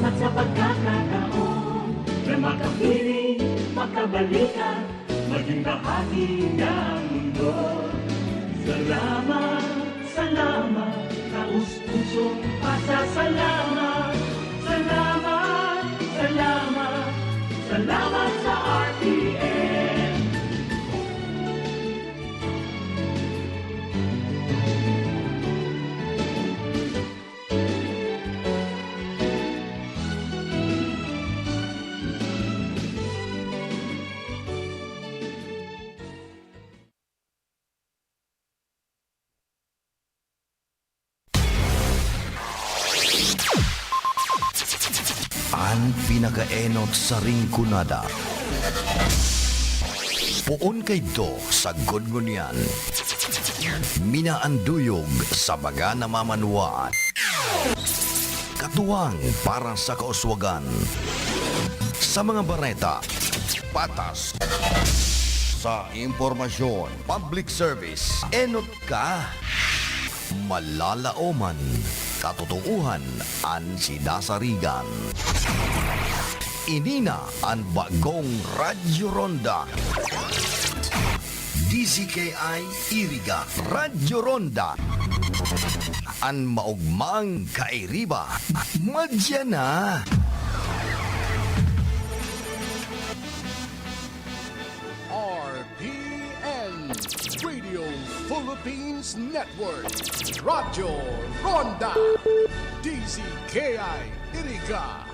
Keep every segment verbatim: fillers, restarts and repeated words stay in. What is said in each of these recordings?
At sa pagkakataon na makapiling, makabalikan, maging bahagi ng mundo. Salamat, salamat, taus-pusong pasasalamat. Salamat, salamat, salamat sa R T N. An pinakaenot sa Rinconada. Poon kaidto sagkod ngunyan. Minaanduyog sa baga na mamanwaan. Katuwang para sa kauswagan. Sa mga bareta, patas. Sa impormasyon, public service, enot ka. Malalaoman, katotoohan an sinasarigan. Ini na an bagong Radyo Ronda. D Z K I Iriga, Radyo Ronda. An maogmang kairiba, madya na. R P N, Radio Philippines Network, Radyo Ronda, D Z K I Iriga.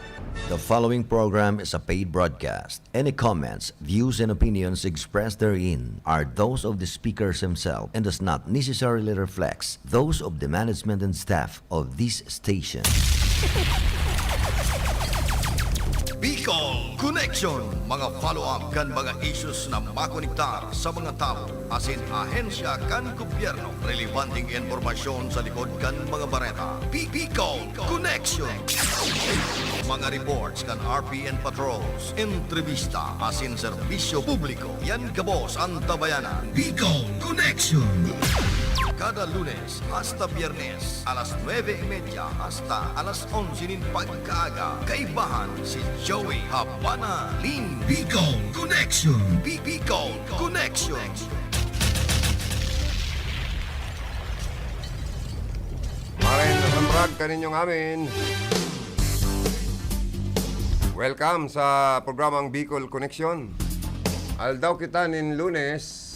The following program is a paid broadcast. Any comments, views, and opinions expressed therein are those of the speakers himself and does not necessarily reflect those of the management and staff of this station. Bicol Connection, mga follow-up kan mga issues na makonektar sa mga tawo asin ahensya kan gobyerno. Relebanteng impormasyon sa likod kan mga bareta. Bi-, Bicol Connection. Mga reports kan R P N patrols, entrebista asin serbisyo publiko. Yan gabos an tabayanan. Bicol Connection. Kada Lunes hasta Biyernes, alas nuebe y media hasta alas onse nin pagkaaga. Kaibahan si Joey Habana Lin. Bicol Connection. Bi-, Bicol Connection. Maray na sambrag kaninyong amin. Welcome sa programang Bicol Connection. Aldaw kita nin Lunes,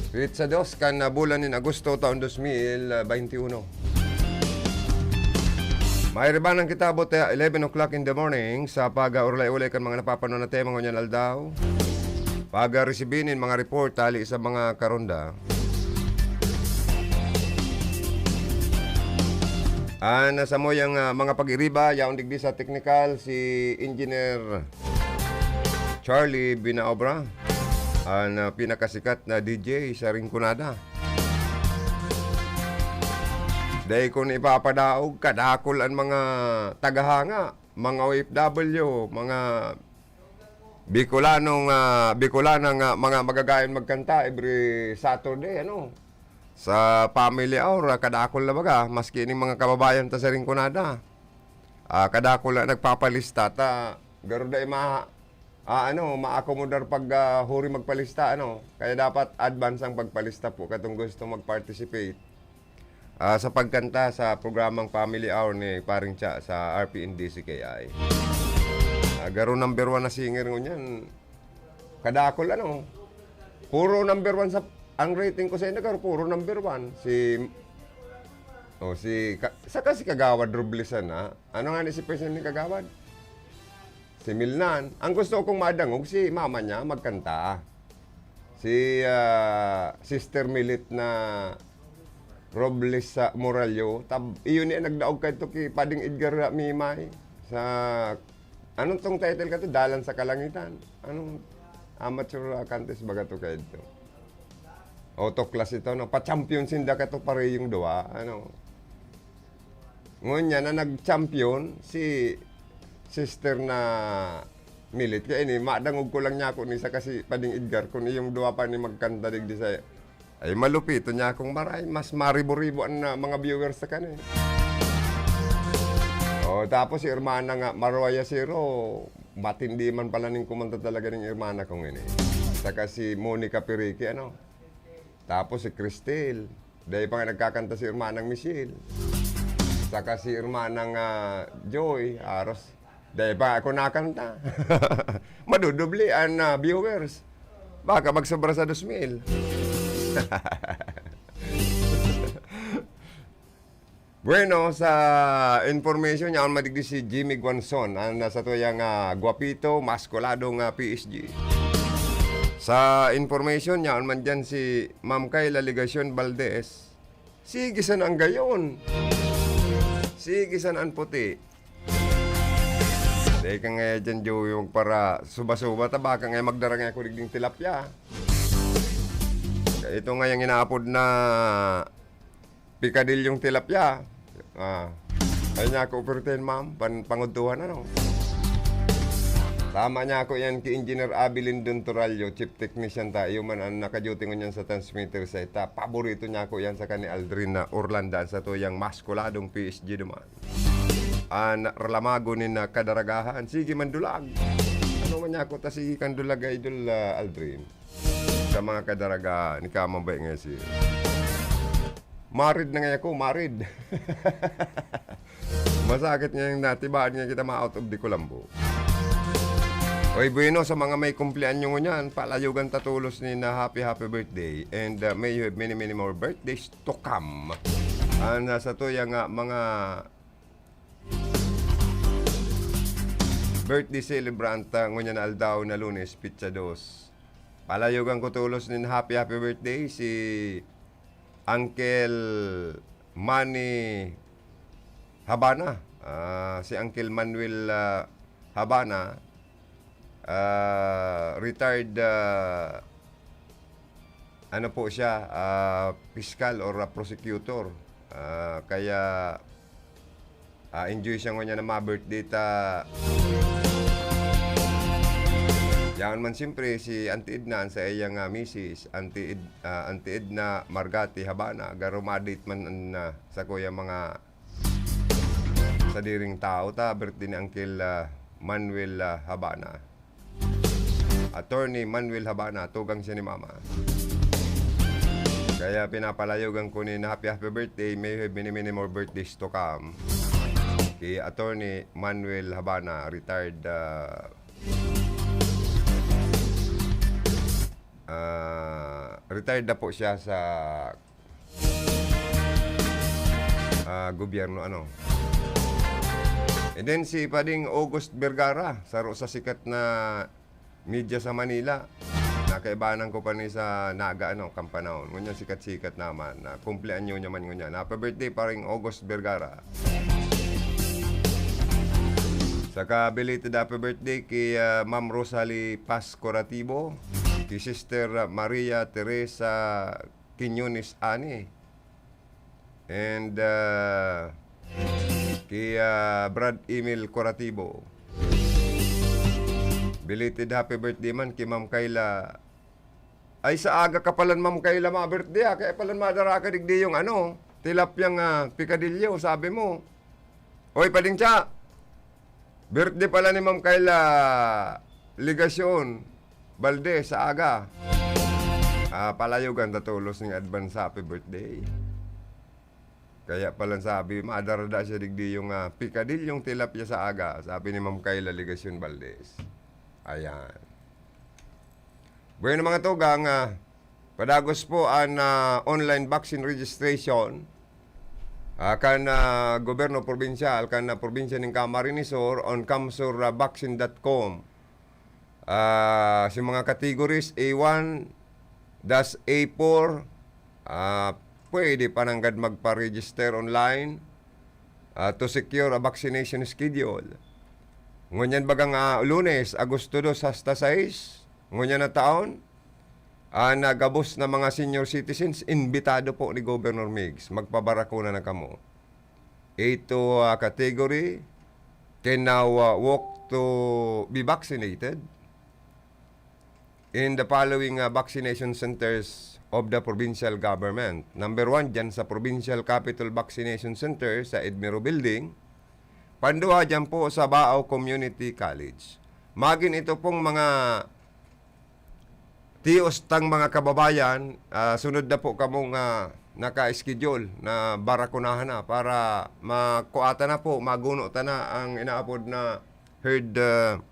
petsa dos kan bulan nin Agosto, taon dos mil bainti uno. Mairibanan kita about, eh, eleven o'clock in the morning sa pag-urulay-ulay kan mga napapanon na tema ngunyan aldaw. Pag-resibi nin mga report hali sa mga karonda. An samuyang, ah, mga pag-iriba, yaon digdi sa teknikal, si Engineer Charlie Binaobra, an, ah, pinakasikat na D J sa Rinconada. Dai ko na ipapadaog, kadakul an mga tagahanga, mga O F W, mga Bicolanong, ah, Bicolanang, ah, mga magagayon magkanta every Saturday, ano, sa Family Hour, ah, kadakul na baga, maski ning mga kababayan ta sa Rinconada. Ah, kadakul na nagpapalista ta, garo dai ma-, ah, ano, maakomodar pag, ah, huri magpalista, ano. Kaya dapat advance ang pagpalista po katong gusto mag-participate, ah, sa pagkanta sa programang Family Hour ni Paring Cha sa R P N D C K I. Ah, garo number one na singer ngunyan. Kadakol, ano, puro number one sa, ang rating ko sa inyo, garo puro number one. Si, oh, si Ka-, saka si Kagawad Robles, ah. Ano nga ni si person ni Kagawad? Si Milnan. Ang gusto kong madangog, si mama niya magkanta. Si, ah, Sister Milit na Robles sa Morallo. Tab-, iyon niya nagdaog kaito ki Pading Edgar Mimay. Sa, anong tong title kaito? Dalan sa Kalangitan. Anong amateur, ah, contest baga to kaito? Autoclass ito, no? Pa-champion sinda kaito, parehong duwa, ano? Ngunyan na nag-champion si Sister na Milit. Kaya ini, madangog ko lang niya ako ni sa kasi Pading Edgar, kung iyong duwa pa ni magkanta digdi sa, ay, malupito niya akong maray, mas maribo-ribo ang, ah, mga viewers sa kanya, eh. O, tapos si Hermana nga, Maruaya Siro, matindi man pala ning kumanta talaga ning Hermana kong ini. Saka si Monica Pirique, ano? Tapos si Cristel. Dahil pa nga nagkakanta si Hermanang Michelle. Saka si Hermanang ah, Joy, aros. Dahil pa ako nakanta. Madudubli ang ah, viewers. Baka magsobra sa dos mil. Bueno, sa information niya, ang madigdi si Jimmy Guanzon, ang nasa tuyang ah, gwapito, maskulado nga P S G. Sa information niya, ang man dyan si Ma'am Kayla Legacion Valdez. Sige san ang gayon. Sige san ang puti. Teka nga dyan, Joey, magpara suba-suba, ta baka nga magdara nga ako digding tilapia. Ito nga yung inaapod na pikadilyong tilapia. Ah. Ay niya ako, "Operten, ma'am, pan pangudtuhan, ano?" Tama niya ako yan kay Engineer Abilin Don Torallo, chief technician ta. Iyo man ang nakaduty ngunyan sa transmitter sa ita. Paborito niya ako yan sa kani Aldrin na Orlando, sa tuyang maskuladong P S G naman. An ralamago nin ah, kadaragahan, sige mandulag. Ano man niya ako, ta sige kang dulag, Idol ah, Aldrin. Sa mga kadaraga ni Kamambay nga si Marid na nga ako, marid. Masakit nga yung natibaan nga kita ma-out of the kulambo. Oy, bueno, sa mga may kumpleanyo ngunyan, palayogan ta tolos ni na happy, happy birthday. And uh, may you have many, many more birthdays to come. And uh, sa tuya nga, mga birthday celebrant uh, ngunyan na aldaw na Lunes, pitsa dos. Palayogan ko tolos nin happy, happy birthday si Uncle Manny Habana. Ah, si Uncle Manuel ah, Habana, ah, retired ah, ano po siya, ah, piskal or ah, prosecutor. Ah, kaya ah, enjoy siya ngunyan na ma-birthday ta. Yaon man siyempre si Auntie Edna, an sa iyang ah, misis, Auntie, Ed, ah, Auntie Edna Margati Habana, garo ma-date man an ah, sa kuya mga sadiring tao ta, birthday ni Uncle ah, Manuel ah, Habana. Attorney Manuel Habana, tugang siya ni Mama. Kaya pinapalayogan ko ni na happy, happy birthday. May you have many, many more birthdays to come. Kay Attorney Manuel Habana, retired, ah, ah, retired na po siya sa ah, gobyerno, ano. And then si Pading August Vergara, saro sa sikat na media sa Manila. Nakaibanan ko pa ni sa Naga, ano, kan panahon. Ngunyan sikat-sikat naman. Na kumpleanyo niya man ngunyan. Happy birthday, Paring August Vergara. Saka belated happy birthday kay ah, Ma'am Rosalie Paz Coratibo, kay Sister Maria Teresa Quiñones Ani, and ah, kay ah, Brad Emil Coratibo. Belated happy birthday man kay Ma'am Kayla. Ay, sa aga ka palan, Ma'am Kayla, ma-birthday, ah. Kaya palan madara ka digdi yung ano, tilapyang ah, pikadilyo, sabi mo. Oy, Pading Cha! Birthday pala ni Ma'am Kayla Legacion Valdez sa aga. Ah, palayogan ta tolos ning advance happy birthday. Kaya pala sabi, madarada siya digdi yung ah, pikadilyong tilapia sa aga, sabi ni Ma'am Kayla Legacion Valdez. Ayan. Bueno, mga tugang, ah, padagos po ang ah, online vaccine registration ah, kan ah, gobyerno probinsyal, kan ah, probinsya ning Camarines Sur, on camsur vaccine dot com. Ah, sa mga categories A one dash A four, ah, pwede pa nanggad magpa-register online ah, to secure a vaccination schedule. Ngunyan bagang ah, Lunes, Agosto dos hasta sais, ngunyan na taon, ang ah, gabos na mga senior citizens, imbitado po ni Governor Migs, magpabarakuna na kamo. Ito ah, category can now ah, walk to be vaccinated in the following ah, vaccination centers of the provincial government. Number one, dyan sa Provincial Capital Vaccination Center sa Edmiro Building. Panduha diyan po sa Baao Community College. Magin ito pong mga tiyos tang mga kababayan, ah, sunod na po kamong, ah, naka-schedule na barakunahan na para makuha ta na po, maguno ta na ang inaapod na herd, ah,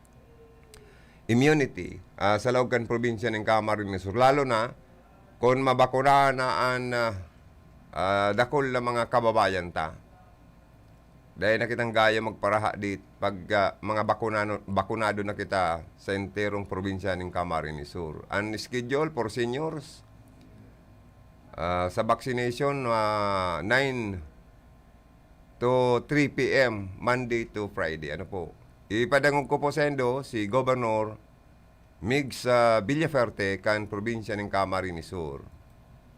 immunity, ah, sa laog kan probinsya nin Camarines Sur, lalo na kun mabakunahan na an, ah, ah, dakul na mga kababayan ta. Dai na kitang gaya magparaha dit pag, ah, mga bakunano-, bakunado na kita sa enterong probinsya nin Camarines Sur. An schedule for seniors, ah, sa vaccination, ah, nine to three P M, Monday to Friday. Ano po? Ipadangog ko po saindo si Governor Migs, ah, Villaferte kan probinsya nin Camarines Sur.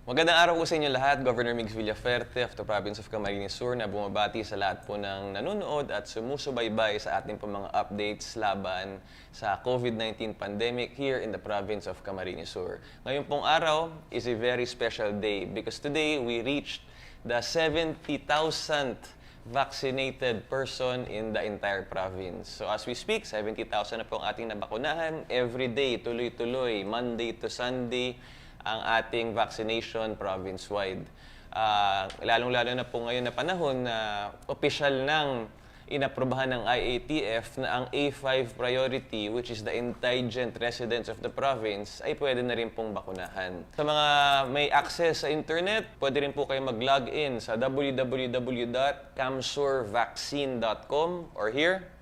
Magandang araw po sa inyo lahat. Governor Migs Villaferte of the province of Camarines Sur na bumabati sa lahat po ng nanonood at sumusubaybay sa ating po mga updates laban sa COVID nineteen pandemic here in the province of Camarines Sur. Ngayon pong araw is a very special day because today we reached the seventy thousandth vaccinated person in the entire province. So as we speak, seventy thousand na po ang ating nabakunahan. Every day, tuloy-tuloy, Monday to Sunday, ang ating vaccination province-wide. Ah, lalong-lalo na po ngayon na panahon na opisyal nang inaprubahan ng I A T F na ang A five priority, which is the indigent residents of the province, ay pwede na rin pong bakunahan. Sa mga may access sa internet, pwede rin po kayo mag-log in sa w w w dot camsurvaccine dot com or here.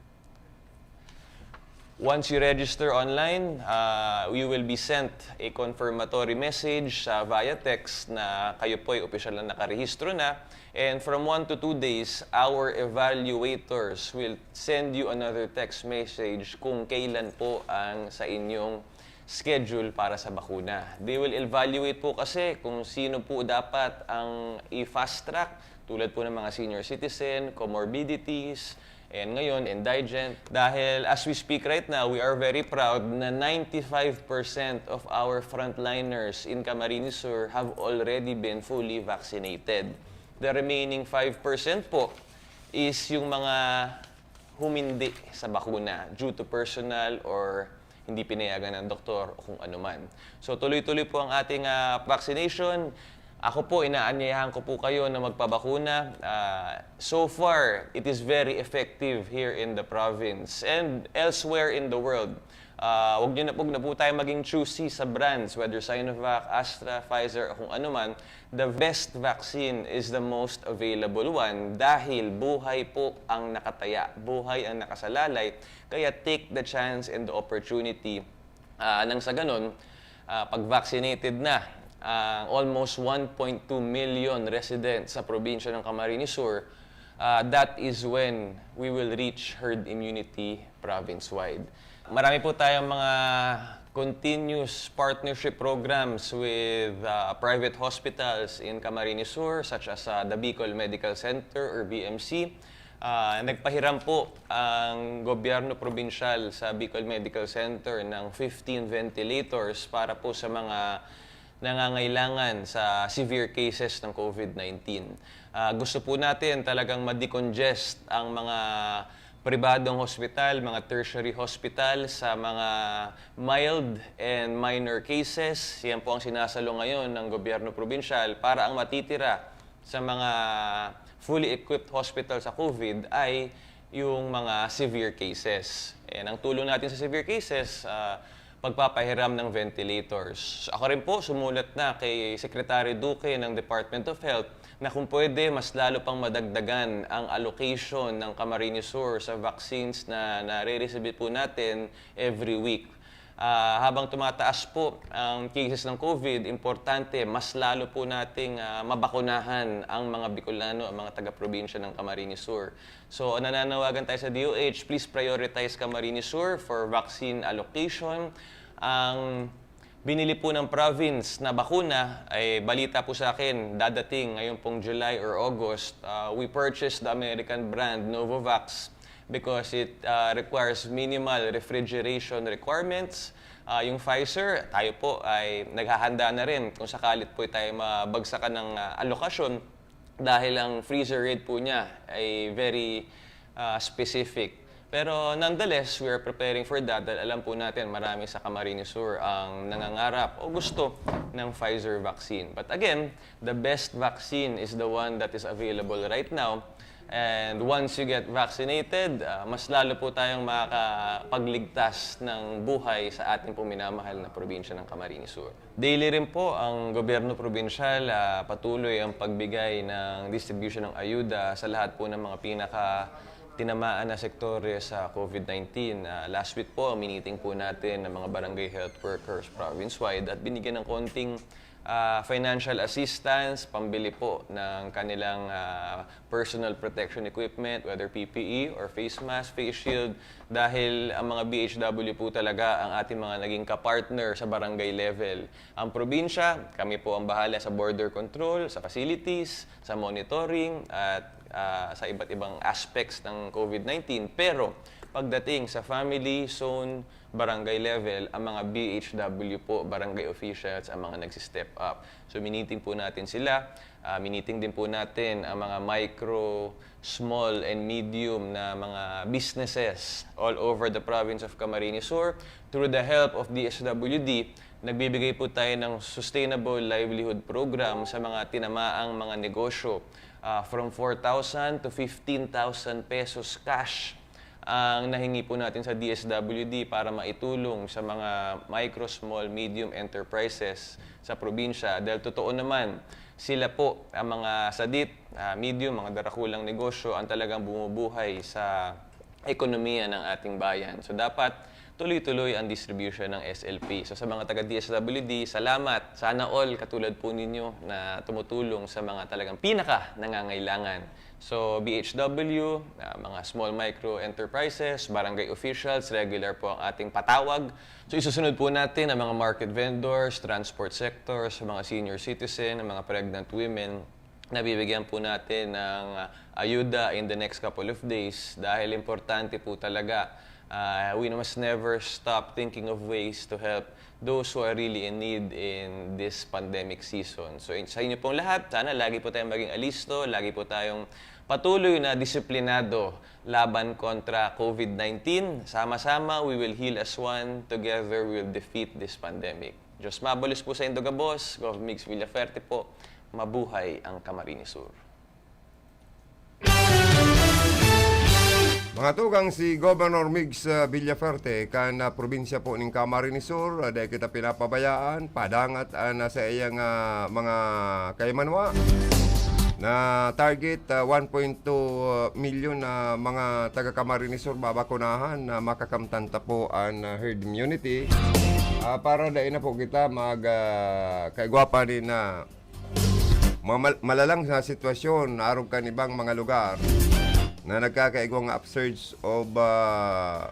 Once you register online, ah, you will be sent a confirmatory message sa via text na kayo po'y opisyal na nakarehistro na. And from one to two days, our evaluators will send you another text message kung kailan po ang sa inyong schedule para sa bakuna. They will evaluate po kasi kung sino po dapat ang i-fast track, tulad po ng mga senior citizen, comorbidities, and ngayon, indigent. Dahil as we speak right now, we are very proud na ninety-five percent of our frontliners in Camarines Sur have already been fully vaccinated. The remaining five percent po is yung mga humindi sa bakuna due to personal or hindi pinayagan ng doktor o kung ano man. So, tuloy-tuloy po ang ating, ah, vaccination. Ako po, inaanyayahan ko po kayo na magpabakuna. Ah, so far, it is very effective here in the province and elsewhere in the world. Ah, wag niyo na, wag na po tayo maging choosy sa brands, whether Sinovac, Astra, Pfizer, o kung ano man. The best vaccine is the most available one dahil buhay po ang nakataya, buhay ang nakasalalay. Kaya take the chance and the opportunity. Ah, nang sa ganun, ah, pag vaccinated na ang almost one point two million residents sa probinsya ng Camarines Sur, ah, that is when we will reach herd immunity province-wide. Marami po tayong mga continuous partnership programs with, ah, private hospitals in Camarines Sur, such as, ah, the Bicol Medical Center or B M C. Ah, nagpahiram po ang gobyerno probinsyal sa Bicol Medical Center ng fifteen ventilators para po sa mga nangangailangan sa severe cases ng COVID nineteen. Ah, gusto po natin talagang ma-decongest ang mga pribadong hospital, mga tertiary hospital sa mga mild and minor cases. Yan po ang sinasalo ngayon ng gobyerno probinsyal para ang matitira sa mga fully equipped hospital sa COVID ay yung mga severe cases. And ang tulong natin sa severe cases, ah, pagpapahiram ng ventilators. Ako rin po, sumulat na kay Secretary Duque ng Department of Health na kung pwede, mas lalo pang madagdagan ang allocation ng Camarines Sur sa vaccines na nare-receive po natin every week. Ah, habang tumataas po ang cases ng COVID, importante, mas lalo po nating, ah, mabakunahan ang mga Bicolano, ang mga taga-probinsya ng Camarines Sur. So, nananawagan tayo sa D O H, please prioritize Camarines Sur for vaccine allocation. Ang binili po ng province na bakuna ay balita po sa akin, dadating ngayon pong July or August. Ah, we purchased the American brand Novavax because it, ah, requires minimal refrigeration requirements. Ah, yung Pfizer, tayo po ay naghahanda na rin kung sakalit po tayo mabagsakan ng, ah, alokasyon dahil ang freezer rate po niya ay very, ah, specific. Pero nonetheless, we are preparing for that dahil alam po natin marami sa Camarines Sur ang nangangarap o gusto ng Pfizer vaccine. But again, the best vaccine is the one that is available right now. And once you get vaccinated, ah, mas lalo po tayong makakapagligtas ng buhay sa ating pong minamahal na probinsya ng Camarines Sur. Daily rin po ang gobyerno probinsyal, ah, patuloy ang pagbigay ng distribution ng ayuda sa lahat po ng mga pinaka tinamaan na sektores sa COVID nineteen. Ah, last week po, miniting po natin ng mga barangay health workers province-wide at binigyan ng konting, ah, financial assistance, pambili po ng kanilang, ah, personal protection equipment, whether P P E or face mask, face shield, dahil ang mga B H W po talaga ang ating mga naging kapartner sa barangay level. Ang probinsya, kami po ang bahala sa border control, sa facilities, sa monitoring, at, ah, sa iba't ibang aspects ng COVID nineteen. Pero pagdating sa family, zone, barangay level, ang mga B H W po, barangay officials, ang mga nagsi-step up. So, miniting po natin sila. Ah, miniting din po natin ang mga micro, small, and medium na mga businesses all over the province of Camarines Sur. Through the help of D S W D, nagbibigay po tayo ng Sustainable Livelihood Program sa mga tinamaang mga negosyo, ah, from four thousand to fifteen thousand pesos cash ang nahingi po natin sa D S W D para maitulong sa mga micro, small, medium enterprises sa probinsya. Dahil totoo naman, sila po ang mga sadit, ah, medium, mga darakulang negosyo ang talagang bumubuhay sa ekonomiya ng ating bayan. So, dapat tuloy-tuloy ang distribution ng S L P. So, sa mga taga D S W D, salamat. Sana all katulad po ninyo na tumutulong sa mga talagang pinaka nangangailangan. So, B H W, ah, mga small micro enterprises, barangay officials, regular po ang ating patawag. So, isusunod po natin ang mga market vendors, transport sectors, mga senior citizen, ang mga pregnant women. Nabibigyan po natin ng, ah, ayuda in the next couple of days dahil importante po talaga. Ah, we must never stop thinking of ways to help those who are really in need in this pandemic season. So, in, sa inyo pong lahat, sana lagi po tayong maging alisto, lagi po tayong patuloy na disiplinado laban kontra COVID nineteen. Sama-sama, we will heal as one. Together, we will defeat this pandemic. Diyos mabulos po sa indo gabos. Gov Migs Villaferte po. Mabuhay ang Camarines Sur. Mga tugang, si Governor Migs, ah, Villaferte kan, ah, probinsya po ning Camarines Sur, ah, dai kita pinapabayaan, padangat an, ah, sa iyang, ah, mga kaimanwa na target, ah, one point two milyon na mga taga Camarines Sur babakunahan na makakamtan ta po an, ah, herd immunity. Ah, para dai na po kita mag, ah, kaigwa pa ni na mga mal- malalang na sitwasyon na arog kan ibang mga lugar na nagkakaigwa nga upsurge of, ah,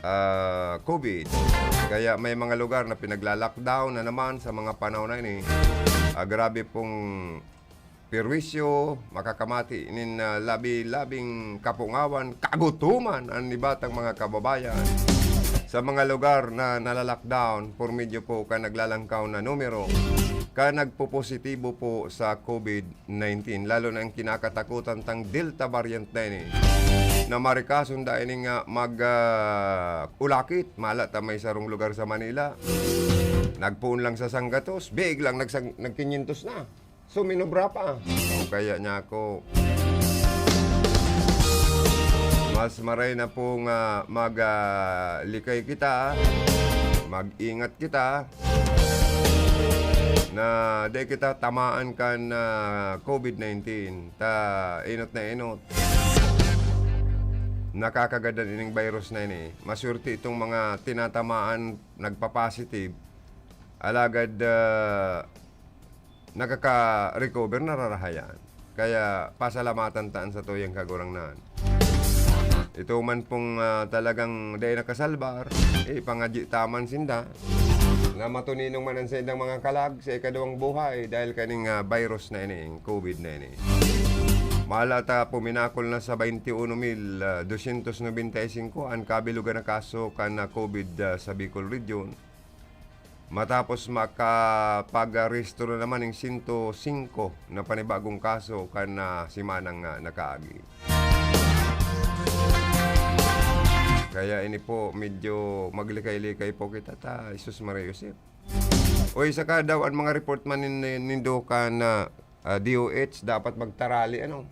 ah, COVID. Kaya may mga lugar na pinagla-lockdown na naman sa mga panahon na ini. Ah, grabe pong perwisyo, makakamati nin, ah, labi-labing kapungawan, kagutuman an iba tang mga kababayan sa mga lugar na nala-lockdown por medyo po kan naglalangkaw na numero kan nagpopositibo po sa COVID nineteen, lalo na ang kinakatakutan tang Delta variant na ini, na marikason dai ini nga mag, ah, ulakit, mala ta may sarong lugar sa Manila, nagpoon lang sa sanggatos, biglang nagsang-, nagkinyentos na. Suminobra pa. O kaya niya ako, mas maray na po nga mag, ah, likay kita, mag-ingat kita, na di kita tamaan kan, ah, COVID nineteen. Ta, inot na inot. Nakakagadan ining virus na ini. Maswerte itong mga tinatamaan, nagpa-positive. Alagad, ah, nakaka-recover, nararahayan. Kaya pasalamatan ta an satuyang Kagurangnan. Ito man pong, ah, talagang dai nakasalbar, eh, pangadyi ta man sinda na matuninong man an saindang mga kalag sa ikaduwang buhay dahil kaning, ah, virus na ini, COVID na ini. Mala ta, puminakol na sa twenty-uno mil dosyentos nobenta y singko an kabilugan na kaso kan, ah, COVID, ah, sa Bicol Region. Matapos makapag-rehistro na naman ning sento singko na panibagong kaso kan, ah, semanang, ah, nakaagi. Kaya ini po, medyo maglikay-likay po kita ta, Jesus Maria Joseph. Oy, saka daw an mga report man nin-, nindo kan, ah, ah, D O H, dapat magtarali, ano?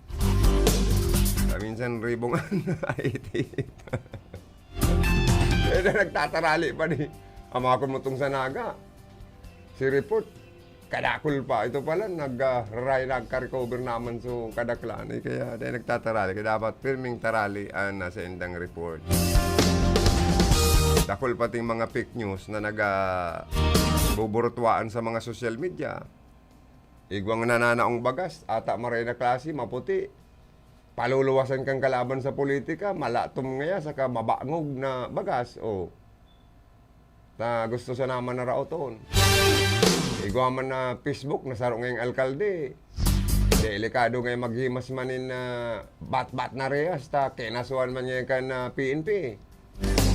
Ah, minsan ribong an eighty-eight. Eh, na nagtatarali pa ni, amakon mo tong sa Naga. Si report, kadakul pa. Ito pala, nag, ah, ray-, nagka-recover naman so kadaklan. Eh, kaya dahil nagtatarali, kaya dapat pirming tarali an nasa indang report. Dakul pating mga fake news na nag, ah, buburutuaan sa mga social media. Igwang nananaong bagas, ata maray na klase, maputi. Paluluwasan kan kalaban sa politika, malatom ngaya, saka mabangog na bagas, o. Ta gusto sa naman na raoton. Igwa man na Facebook, na saro ngayang alkalde. Delikado ngaya maghimas man nin, ah, batbat na rehas, ta kinasuhan man ngaya kan, ah, P N P.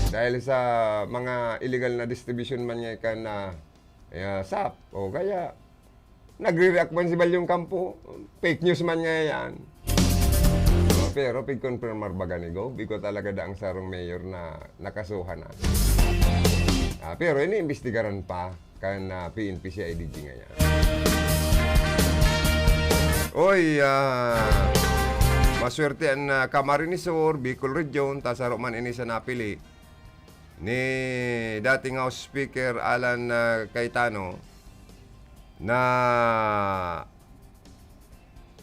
Dahil sa mga illegal na distribution man ngaya kan, ah, ah, sap. O kaya, nagre-react man si Balyong Campo, fake news man ngaya yan. Ah, pero pig-confirmar baga ni Gov, igwa talaga daang sarong mayor na nakasuhan na. Ah, pero iniimbestigaran pa kan, ah, P N P C I D G ngaya. Oy, ah, maswerte an, ah, Camarines Sur, Bicol Region, ta saro man ini sa napili ni dating House Speaker Alan, ah, Cayetano na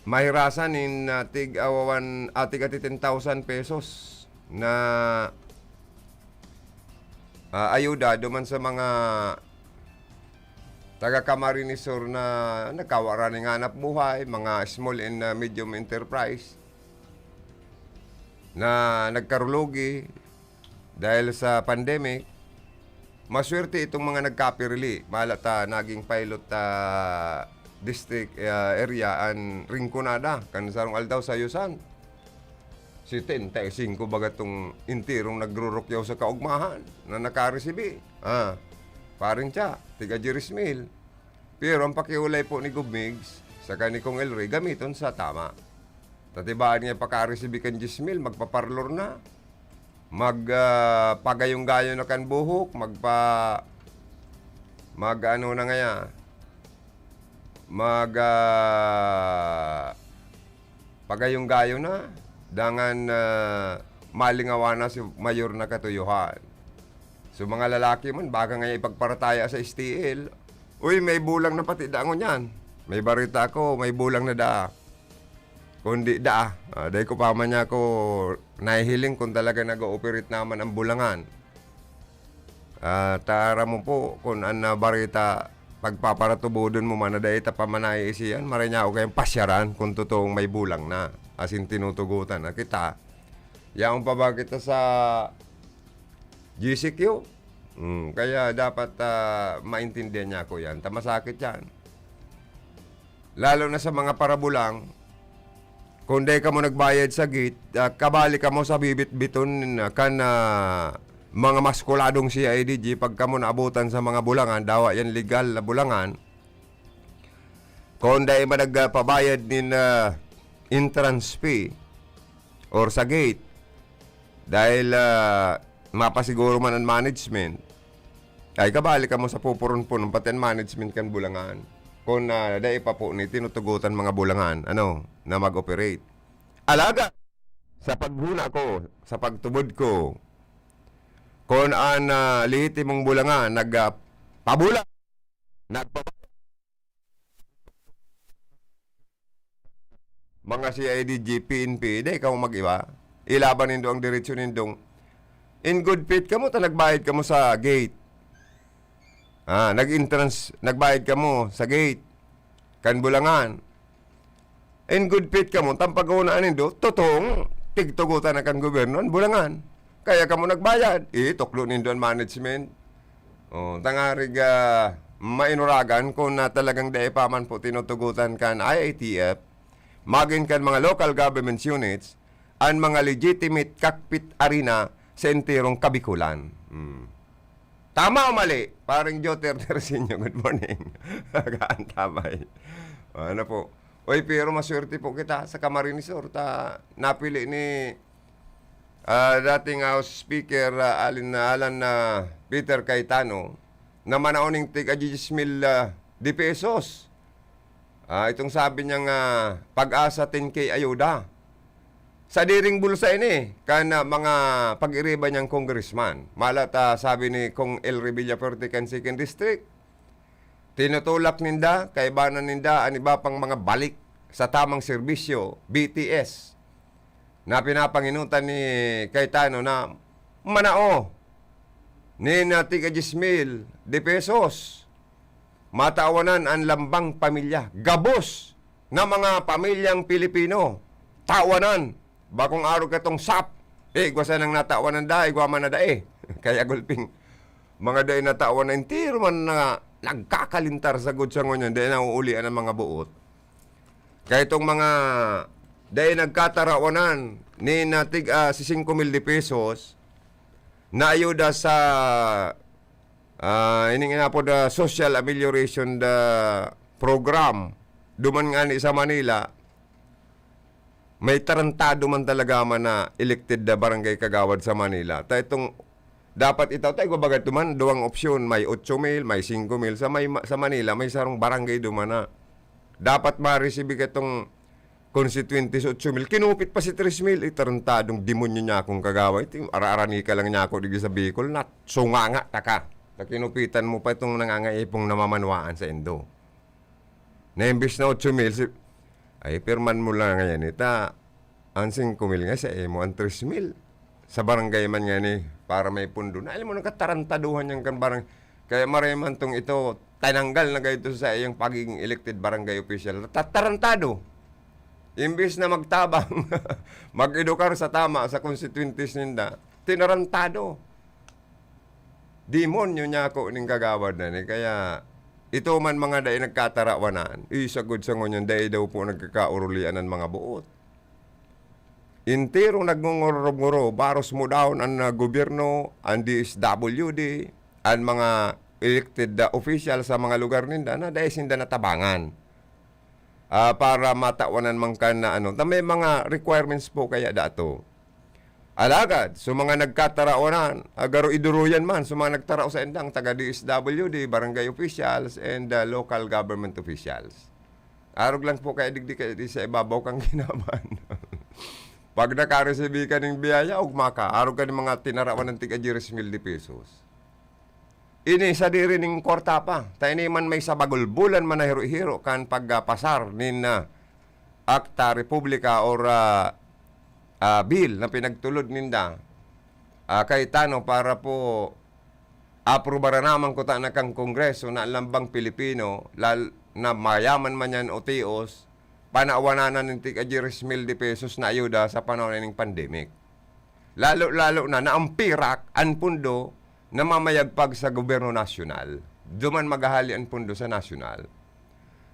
mahirasan nin, ah, tig-awawan, ah, tig-ati ten thousand pesos na, ah, ayuda duman sa mga taga Camarines Sur na nagkawara nin hanap buhay, mga small and, ah, medium enterprise na nagkarulogi dahil sa pandemic. Maswerte itong mga nagkapirili. Mala ta naging pilot, ah, district, ah, area an Rinconada kan sarong aldaw sa Yusan. Setenta y cinco baga tong enterong nagrurukyaw sa kaugmahan na nakaresibi. Ah, paring siya, tiga diyes mil. Pero ang pakiulay po ni Gov Migs saka ni Kong El Rey, gamiton sa tama. Ta tibaan nga pakaresibi kan diyes mil, magpaparlor na. Mag, ah, pagayong-gayo na kan buhok, magpa-, mag-ano na ngaya, mag, ah, pagayong-gayo na, dangan, ah, malingawan na si mayor na katuyohan. So, mga lalaki man, baka nga ipagparataya sa S T L, "Uy, may bulang na pati dangon yan." May barita ako, may bulang na daa. Kundi daa, ah, dai ko pa man niya ako nahihiling kung talaga nag-ooperate naman ang bulangan. Ah, ta aram mo po, kun an, ah, bareta pagpaparatubodon mo man na dai ta pa man naiisian, maray niya ako kayong pasyaran kun totoong may bulang na, asin tinutugotan na kita. Yaon pa ba kita sa G C Q? Hmm, kaya dapat, ah, maintindihan niya ako yan. Ta masakit yan. Lalo na sa mga parabulang, kung dai kamo nagbayad sa gate, ah, kabali kamo sa bibitbiton, ah, kan, ah, mga maskuladong C I D G pag kamo naabutan sa mga bulangan, dawa yan legal na bulangan. Kung dai man nagpabayad nin, ah, entrance fee or sa gate, dahil, ah, mapasiguro man ang management, ay kabali kamo sa pupuron-punon, pati ang management kan bulangan. Kun, ah, dai pa po ni tinutugotan mga bulangan, ano, na mag-operate. Alagad, sa paghuna ko, sa pagtubod ko, kun an, ah, lehitimong bulangan nag, ah, pabulang, nagpa-, mga C I D G, P N P, dai kamo mag-iba. Ilaban nindo ang diretsyo nindong in good faith kamo ta nagbayad kamo sa gate. Ah, nag-entrance, nagbayad kamo sa gate kan bulangan. In good faith kamo, ta an pagkaunaan nindo, totoong tigtugotan na kan gobyerno an bulangan. Kaya kamo nagbayad, ituklo nindo an management. Oh, tangarig, ah, mainuragan kun na talagang dai pa man po tinutugotan kan I A T F, magin kan mga local government units, an mga legitimate cockpit arena sa enterong Kabikolan. Hmm. Tama o mali? Paring Joe Tertercino, good morning. Gaan tabay. Ano po? Oy, pero maswerte po kita sa Camarines Sur. Ta, napili ni ah, dating House Speaker, ah, Alin, Alan, ah, Peter Cayetano, na manao ning tig-a diyes mil, ah, de pesos. Ah, itong sabi niyang, ah, PAGASA ten K ayuda. Sadiring bulsa ini kan, ah, mga pag-iriba niyang congressman. Malat, ah, sabi ni Cong Elry Villafuerte kan Second District, tinutulak ninda, kaibanan ninda an iba pang mga balik sa tamang serbisyo, B T S, na pinapanginutan ni Cayetano na manao nin, ah, tig-a diyes mil de pesos. Matawanan an lambang pamilya. Gabos na mga pamilyang Pilipino. Tawanan. Bakong arog katong sap. Eh, igwa sanang natawanan da, igwa man na dai. Kaya gulping, mga dai natawanan, entero man na nagkakalintar sagod sa ngunyan, dai nauulian ang mga buot. Kaya itong mga dai nagkatarawanan ni na tig, ah, si singko mil de pesos, na ayuda sa, ah, ining inapod, ah, social amelioration da program. Duman ngani sa Manila, may tarantado man talaga man na elected na barangay kagawad sa Manila. Ta itong dapat itaw tayo, bagat duman, duwang opsyon, may otso mil, may singko mil. Sa, may, sa Manila, may sarong barangay duman na dapat ma-receive ka itong constituente's otso mil. Kinupit pa si tres mil, eh, tarantadong demonyo niya akong kagawad. Ito yung ara-arani ka lang niya ako digdi sa Bicol, na sunganga ta ka. Na kinupitan mo pa itong nangangaipong namamanwaan sa indo. Na imbis na otso mil, si, ay, pirman mo lang ngayon, ita, ang singko mil nga sa imo, ang tres mil. Sa barangay man nga ni, para may pundo. Na, alam mo, nagkatarantaduhan yan kan barang-, kaya maray man tong ito, tinanggal na gayto sa iyang pagiging elected barangay official. Tatarantado. Imbis na magtabang, mag-edukar sa tama sa constituente's ninda, tinarantado. Demonyo niya ako ning kagawad na ni. Kaya, ito man mga dai nagkatarawanan, isagod sa ngunyan, dai daw po nagkakaurulian ang mga buot. Entero nagngungurog-nguro, baros mo daon an, ah, gobyerno, an D S W D, an mga elected, ah, official sa mga lugar ninda na dai sinda natabangan. Ah, para matawanan man kan na ano. Ta may mga requirements po kaya dato. Alagad, so mga nagkatarawanan, agaro iduruyan man, so mga nagtarao sa indang taga D S W D, barangay officials, and, ah, local government officials. Arog lang po kaya digdi kaya di sa ibabaw kang kinaban. Pag nakaresibi ka ning biyaya, ugma ka, arog ka ning mga tinarawan ng tig-a diyes mil de pesos. Ini sadiri ning kwarta pa. Ta ini man may sa bagulbulan man na hiro-hiro kan pagpasar nin, ah, Akta Republika or, ah, ah, bill na pinagtulod ninda. Ah, kay tano para po aprubaran naman kuta na kan Kongreso na lambang Pilipino, lal-, na mayaman man yan o tios, panawanan na nin tig-a diyes mil de pesos na ayuda sa panahon ning pandemic. Lalo-lalo na, na ang pirak, an pundo, namamayagpag sa gobyerno nasyonal. Duman maghahali an pundo sa nasyonal.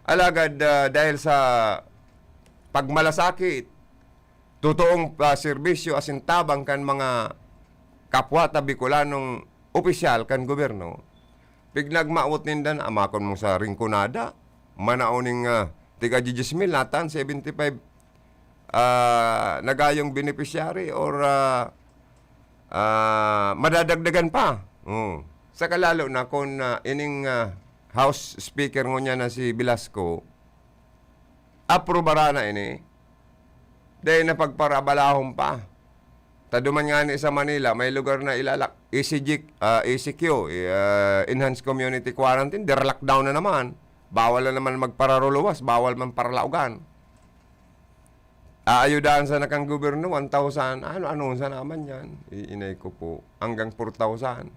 Alagad, ah, dahil sa pagmalasakit, totoong, ah, serbisyo asin tabang kan mga kapwa ta Bicolanong opisyal kan gobyerno, pignagmawot ninda na amakon mo sa Rinconada, manao ning, ah, tiga diyes mil, natan, seventy-five, ah, nagayong beneficiary or, ah, ah, madadagdagan pa. Oh. Saka lalo na kung, ah, ining, ah, House Speaker ngunyan na si Velasco, aprobara na ini. Dahil na pagparabalahon pa. Taduman nga ni sa Manila, may lugar na ilalak, E C G, ah, E C Q, eh, ah, Enhanced Community Quarantine, dira lockdown na naman. Bawal na naman magpararuluwas, bawal man paralaugan. Aayudahan sana kan gobyerno, one thousand, ano, ano sana naman yan? Iinay ko po, hanggang four thousand.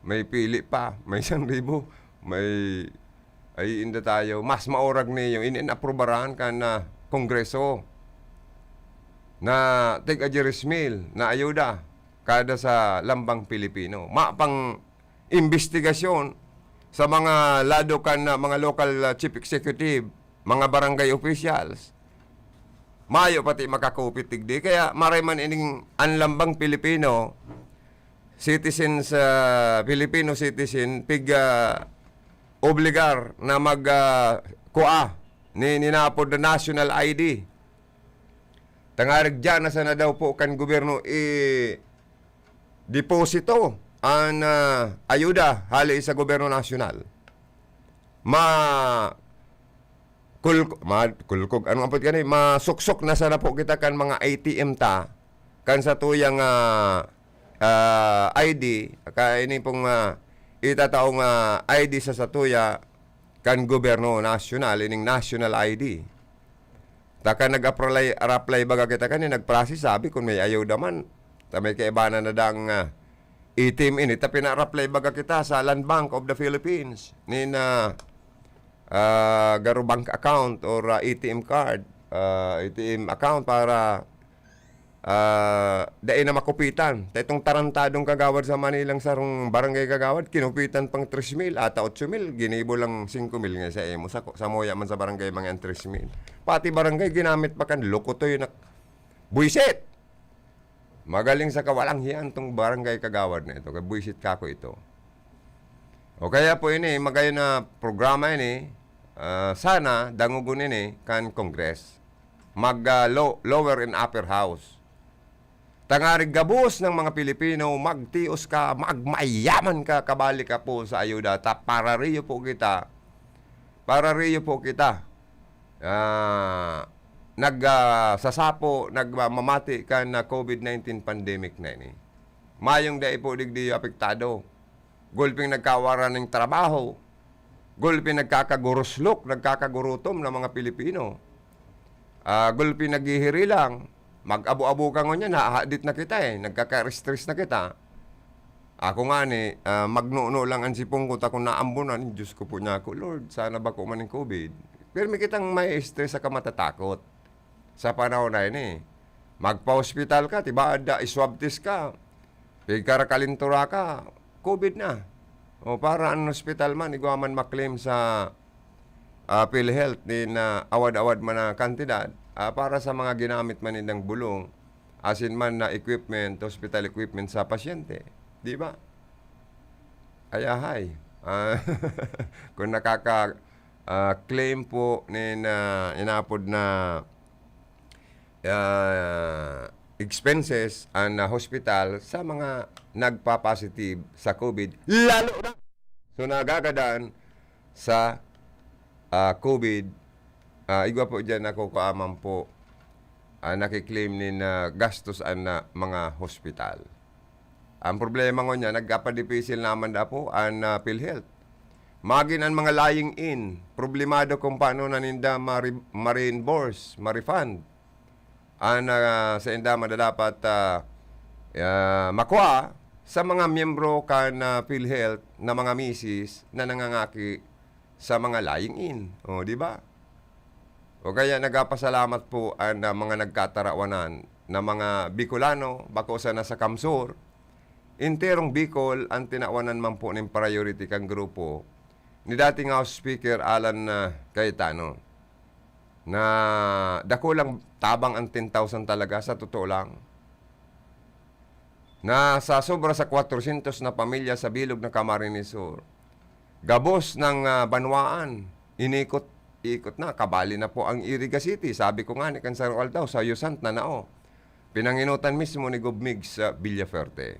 May pili pa, may isang libo, may, ay, inda tayo. Mas maorag niyo, in-, inaprobaran kan, ah, Kongreso na tig-a diyes mil na ayuda kada sa lambang Pilipino. Mapang imbestigasyon sa mga lado kan, ah, mga local, ah, chief executive, mga barangay officials. Mayo pati makakupit digdi. Kaya maray man ining an lambang Pilipino, citizens, ah, Filipino citizen, pig, ah, obligar na mag, ah, kua ni, ninapod na national I D. Tangarig diyan na sana daw po kan gobyerno i-deposito an, ah, ayuda hali sa gobyerno nasyonal. Ma-, kulk-, ma-, kulkog, ano ang pwede gani? Masuksok na sana po kita kan mga A T M ta, kan satuyang, ah, ah, I D, ka ini pong, ah, itataong, ah, I D sa satuya, kan gobyerno nasyonal, ining national I D. Ta kan nag-apply, apply baga kita kani, nag-process, sabi kun may ayuda man. Ta may kaibanan na dang, ah, A T M ini, ta pina-apply baga kita sa Land Bank of the Philippines. Nin, ah, ah, garo bank account or, ah, A T M card, ah, A T M account para ah, dai na makupitan. Ta itong tarantadong kagawad sa Manilang sarong barangay kagawad, kinupitan pang tres mil, ata otso mil, ginibo lang singko mil nga sa imo. Sa, samuya man sa barangay, mga tres mil. Pati barangay, ginamit pa kan lukutoy na buwisit. Magaling sa kawalang hiyan tong barangay kagawad na ito. Kaya buwisit kako ito. O kaya po ini, magayon na programa ini, ah, sana dangogon ini kan Congress. Mag, ah, lo-, lower and upper house. Tangarig gabos ng mga Pilipino, magtios ka, magmayaman ka, kabali ka po sa ayuda. Ta, parariyo po kita. Parariyo po kita. Ah, nag, ah, sasapo, nagmamati kan, ah, COVID nineteen pandemic na ini. Mayong dai po digdi apektado. Gulping nagkawaran ning trabaho. Gulping nagkakaguruslok, nagkakagurutom na mga Pilipino. Ah, gulping naghihirilang. Mag-abo-abo ka ngunyan, nahahadit na kita eh. Nagkaka-stress na kita. Ako ngani, ah, magnuno lang an sipon ko, ta kun naambunan, Diyos ko po niya ako, Lord, sana bako man ning COVID. Pero may kitang may stress saka matatakot sa panahon na ini. Magpa-hospital ka, tiba, da, i-swab test ka. Pigkarakalintura ka, COVID na. O para an hospital man, igwa man maklaim sa, ah, PhilHealth nin, ah, awad-awad man na kantidad, ah, para sa mga ginamit man nindang bulong, asin man na equipment, hospital equipment sa pasyente. Di ba? Ayahay. Ah, kung nakaka-, ah, claim po nin, ah, inapod na, ah, expenses an, ah, hospital sa mga nagpa-positive sa COVID, lalo na so nagagadan sa, ah, COVID, ah, igwa po diyan ako kaaman po, ah, nakiklaim nin, ah, gastos an, ah, mga hospital. Ang problema ngunyan, nagkapadipisil naman da po an, ah, PhilHealth. Magin an mga lying-in, problemado kung paano na ninda mare-, ma-reimburse, ma-refund an, ah, sainda madadapat, ah, ah, makua sa mga miyembro kan, ah, PhilHealth na mga misis na nangangaki sa mga lying-in. O, di ba? O kaya nagapasalamat po an, ah, mga nagkatarawanan na mga Bicolano, bako sana sa CamSur, enterong Bicol an tinawanan man po nin priority kan grupo ni dating House Speaker Alan, ah, Cayetano, na dakulang tabang an ten thousand talaga, sa totoo lang. Nasa sobra sa kwatrosyentos na pamilya sa bilog na Camarines Sur, gabos ng, ah, banwaan, inikot, ikot na, kabali na po ang Iriga City. Sabi ko nga ni kan sarong aldaw, sa Yusant na nao. Pinanginutan mismo ni Gov Migs sa Villafuerte.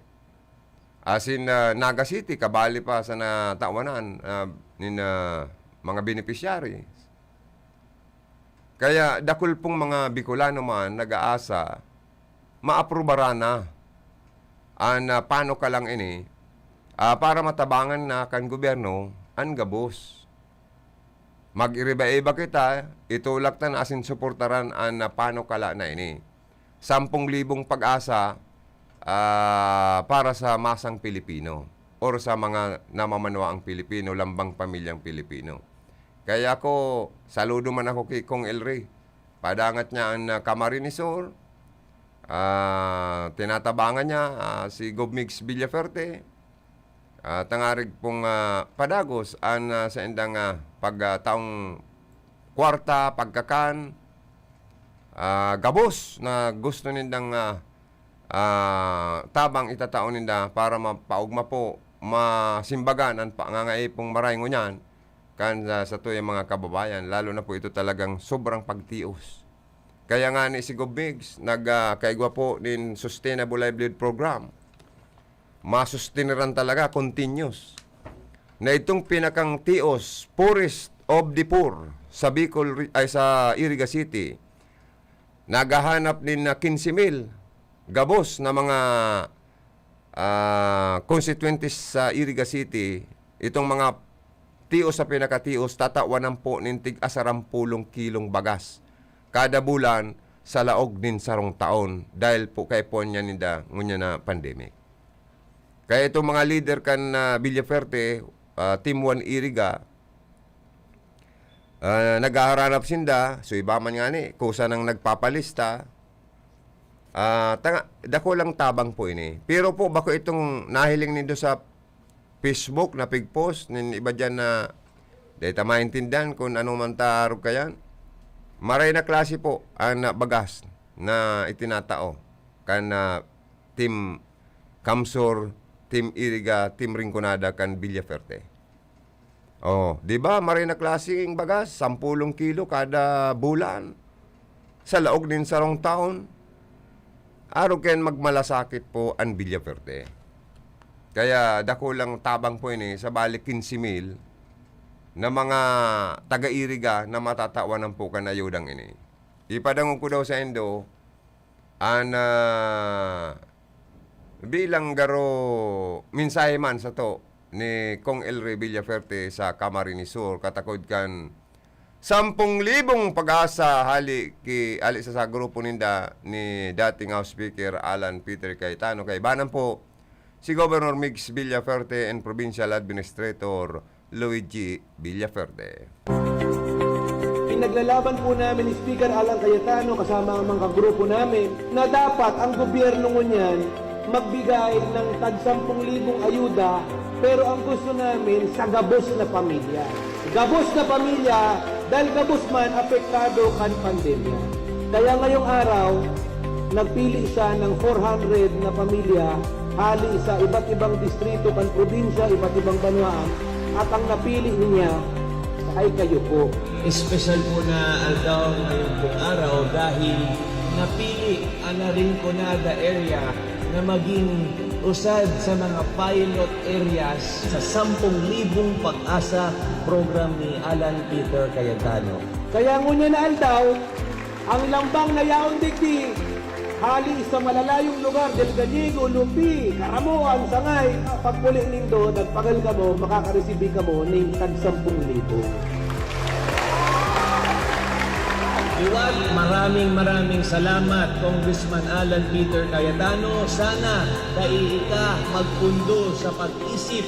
Asin, ah, Naga City, kabali pa sa natawanan, ah, nin, ah, mga beneficiaries. Kaya dakul pong mga Bicolano man nag-aasa, maaprubaran na an, ah, panukalang ini, ah, para matabangan na kan gobyerno an gabos. Mag-iriba-iba kita, itulak ta na asin suportaran an, ah, panukala na ini. Sampung libong pag-asa, ah, para sa masang Pilipino or sa mga namamanwaang Pilipino, lambang pamilyang Pilipino. Kaya ako, saludo man ako ki Cong El Rey. Padangat niya an, ah, Camarines Sur. Ah, tinatabangan niya, ah, si Gov Migs Villafuerte. Ah, tangarig pong, ah, padagos an, ah, saindang, ah, pag, ah, taong kwarta, pagkakan, ah, gabos na gusto nindang, ah, ah, tabang itatao ninda para mapaogma po, masimbagan an pangangaipong maray ngunyan kan, ah, satuyang mga kababayan, lalo na po ito talagang sobrang pagtios. Kaya nga ni si Gov Migs, nag, ah, kaigwa po nin Sustainable Livelihood Program. Masusteneran talaga, continuous. Na itong pinakang tios, poorest of the poor, sa Bicol, re-, ay, sa Iriga City, naghahanap nin, ah, quince mil gabos na mga, ah, constituentes sa Iriga City, itong mga tios sa pinakatios, tatawan po nin tig-a sarampulong kilong bagas kada bulan sa laog nin sarong taon dahil po kaipuhan niya ninda ngunyan na pandemic. Kaya itong mga lider kan, ah, Villafuerte, ah, Team One Iriga, ah, naghaharanap sinda, so iba man ngani, kusa nang nagpapalista. Ah, tanga, dakulang tabang po ini. Pero po, bako itong nahiling nindo sa Facebook na pig-post nin iba diyan na dai ta maintindihan kung ano man ta arog kayan. Maray na klase po ang, ah, bagas na itinatao kan, ah, Team Kamsur, Team Iriga, Team Rinconada kan Villafuerte. Oh, di ba? Maray na klaseng bagas, sampulong kilo kada bulan. Sa laog nin sarong taon, arog kayan magmalasakit po an Villafuerte. Kaya dakulang tabang po ini, sa bali quince mil na mga taga-Iriga na matatawan po kan ayudang ini. Ipadangog ko daw saindo, an, ah, bilang garo mensahe man sato ni Cong Elry Villafuerte sa Camarines Sur, katakod kan sampung libong pag-asa hali ki, hali sa, sa grupo ninda ni dating House Speaker Alan Peter Cayetano. Kaibanan po, si Governor Migs Villafuerte and Provincial Administrator Luigi Villafuerte. Pinaglalaban po namin ni Speaker Alan Cayetano kasama ang mga kagrupo namin na dapat ang gobyerno ngunyan magbigay ng tag sampung libong ayuda, pero ang gusto namin sa gabos na pamilya. Gabos na pamilya dahil gabos man apektado kan pandemya. Kaya ngayong araw, nagpili siya ng four hundred na pamilya hali sa iba't ibang distrito kan probinsya, iba't ibang banwaan, at ang napili niya ay kayo po. Espesyal po na aldaw ngayong pong araw dahil napili ang Rinconada area na maging usad sa mga pilot areas sa sampung libong pag-asa program ni Alan Peter Cayetano. Kaya ngunyan na aldaw, ang lambang na yaon digdi, hali sa malalayong lugar, Del Gallego, Lupi, Caramoan, Sangay, pagpuli nindo, nagpagal kamo, makakaresibi kamo ning tag sampung libo. Liwat, maraming, maraming salamat, Congressman Alan Peter Cayetano. Sana dai ika magpundo sa pag-isip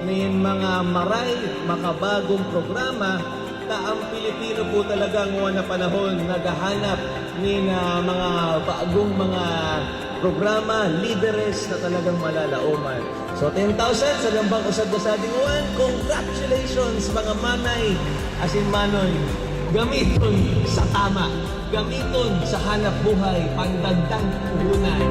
nin mga maray, makabagong programa, ta ang Pilipino po talaga ngona panahon naghahanap nin, ah, mga bagong mga programa, lideres na talagang malalaoman. So, ten thousand sa lambang usag na sading uwan. Congratulations, mga manay asin manoy. Gamiton sa tama. Gamiton sa hanap buhay, pandagdag puhunan.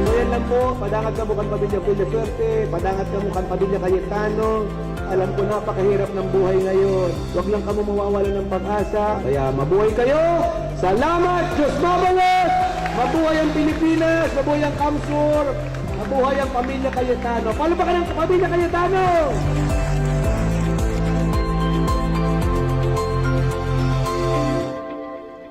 So, yan lang po. Padangat kamo kan pamilya Villafuerte, padangat kamo kan pamilya Cayetano. Alam ko, napakahirap ng buhay ngayon. Huwag lang kamo mawawalan ng pag-asa. Kaya mabuhay kayo! Salamat! Diyos mabalos! Mabuhay ang Pilipinas! Mabuhay ang Kamsur! Mabuhay ang pamilya Cayetano! Palakpakan ang pamilya Cayetano!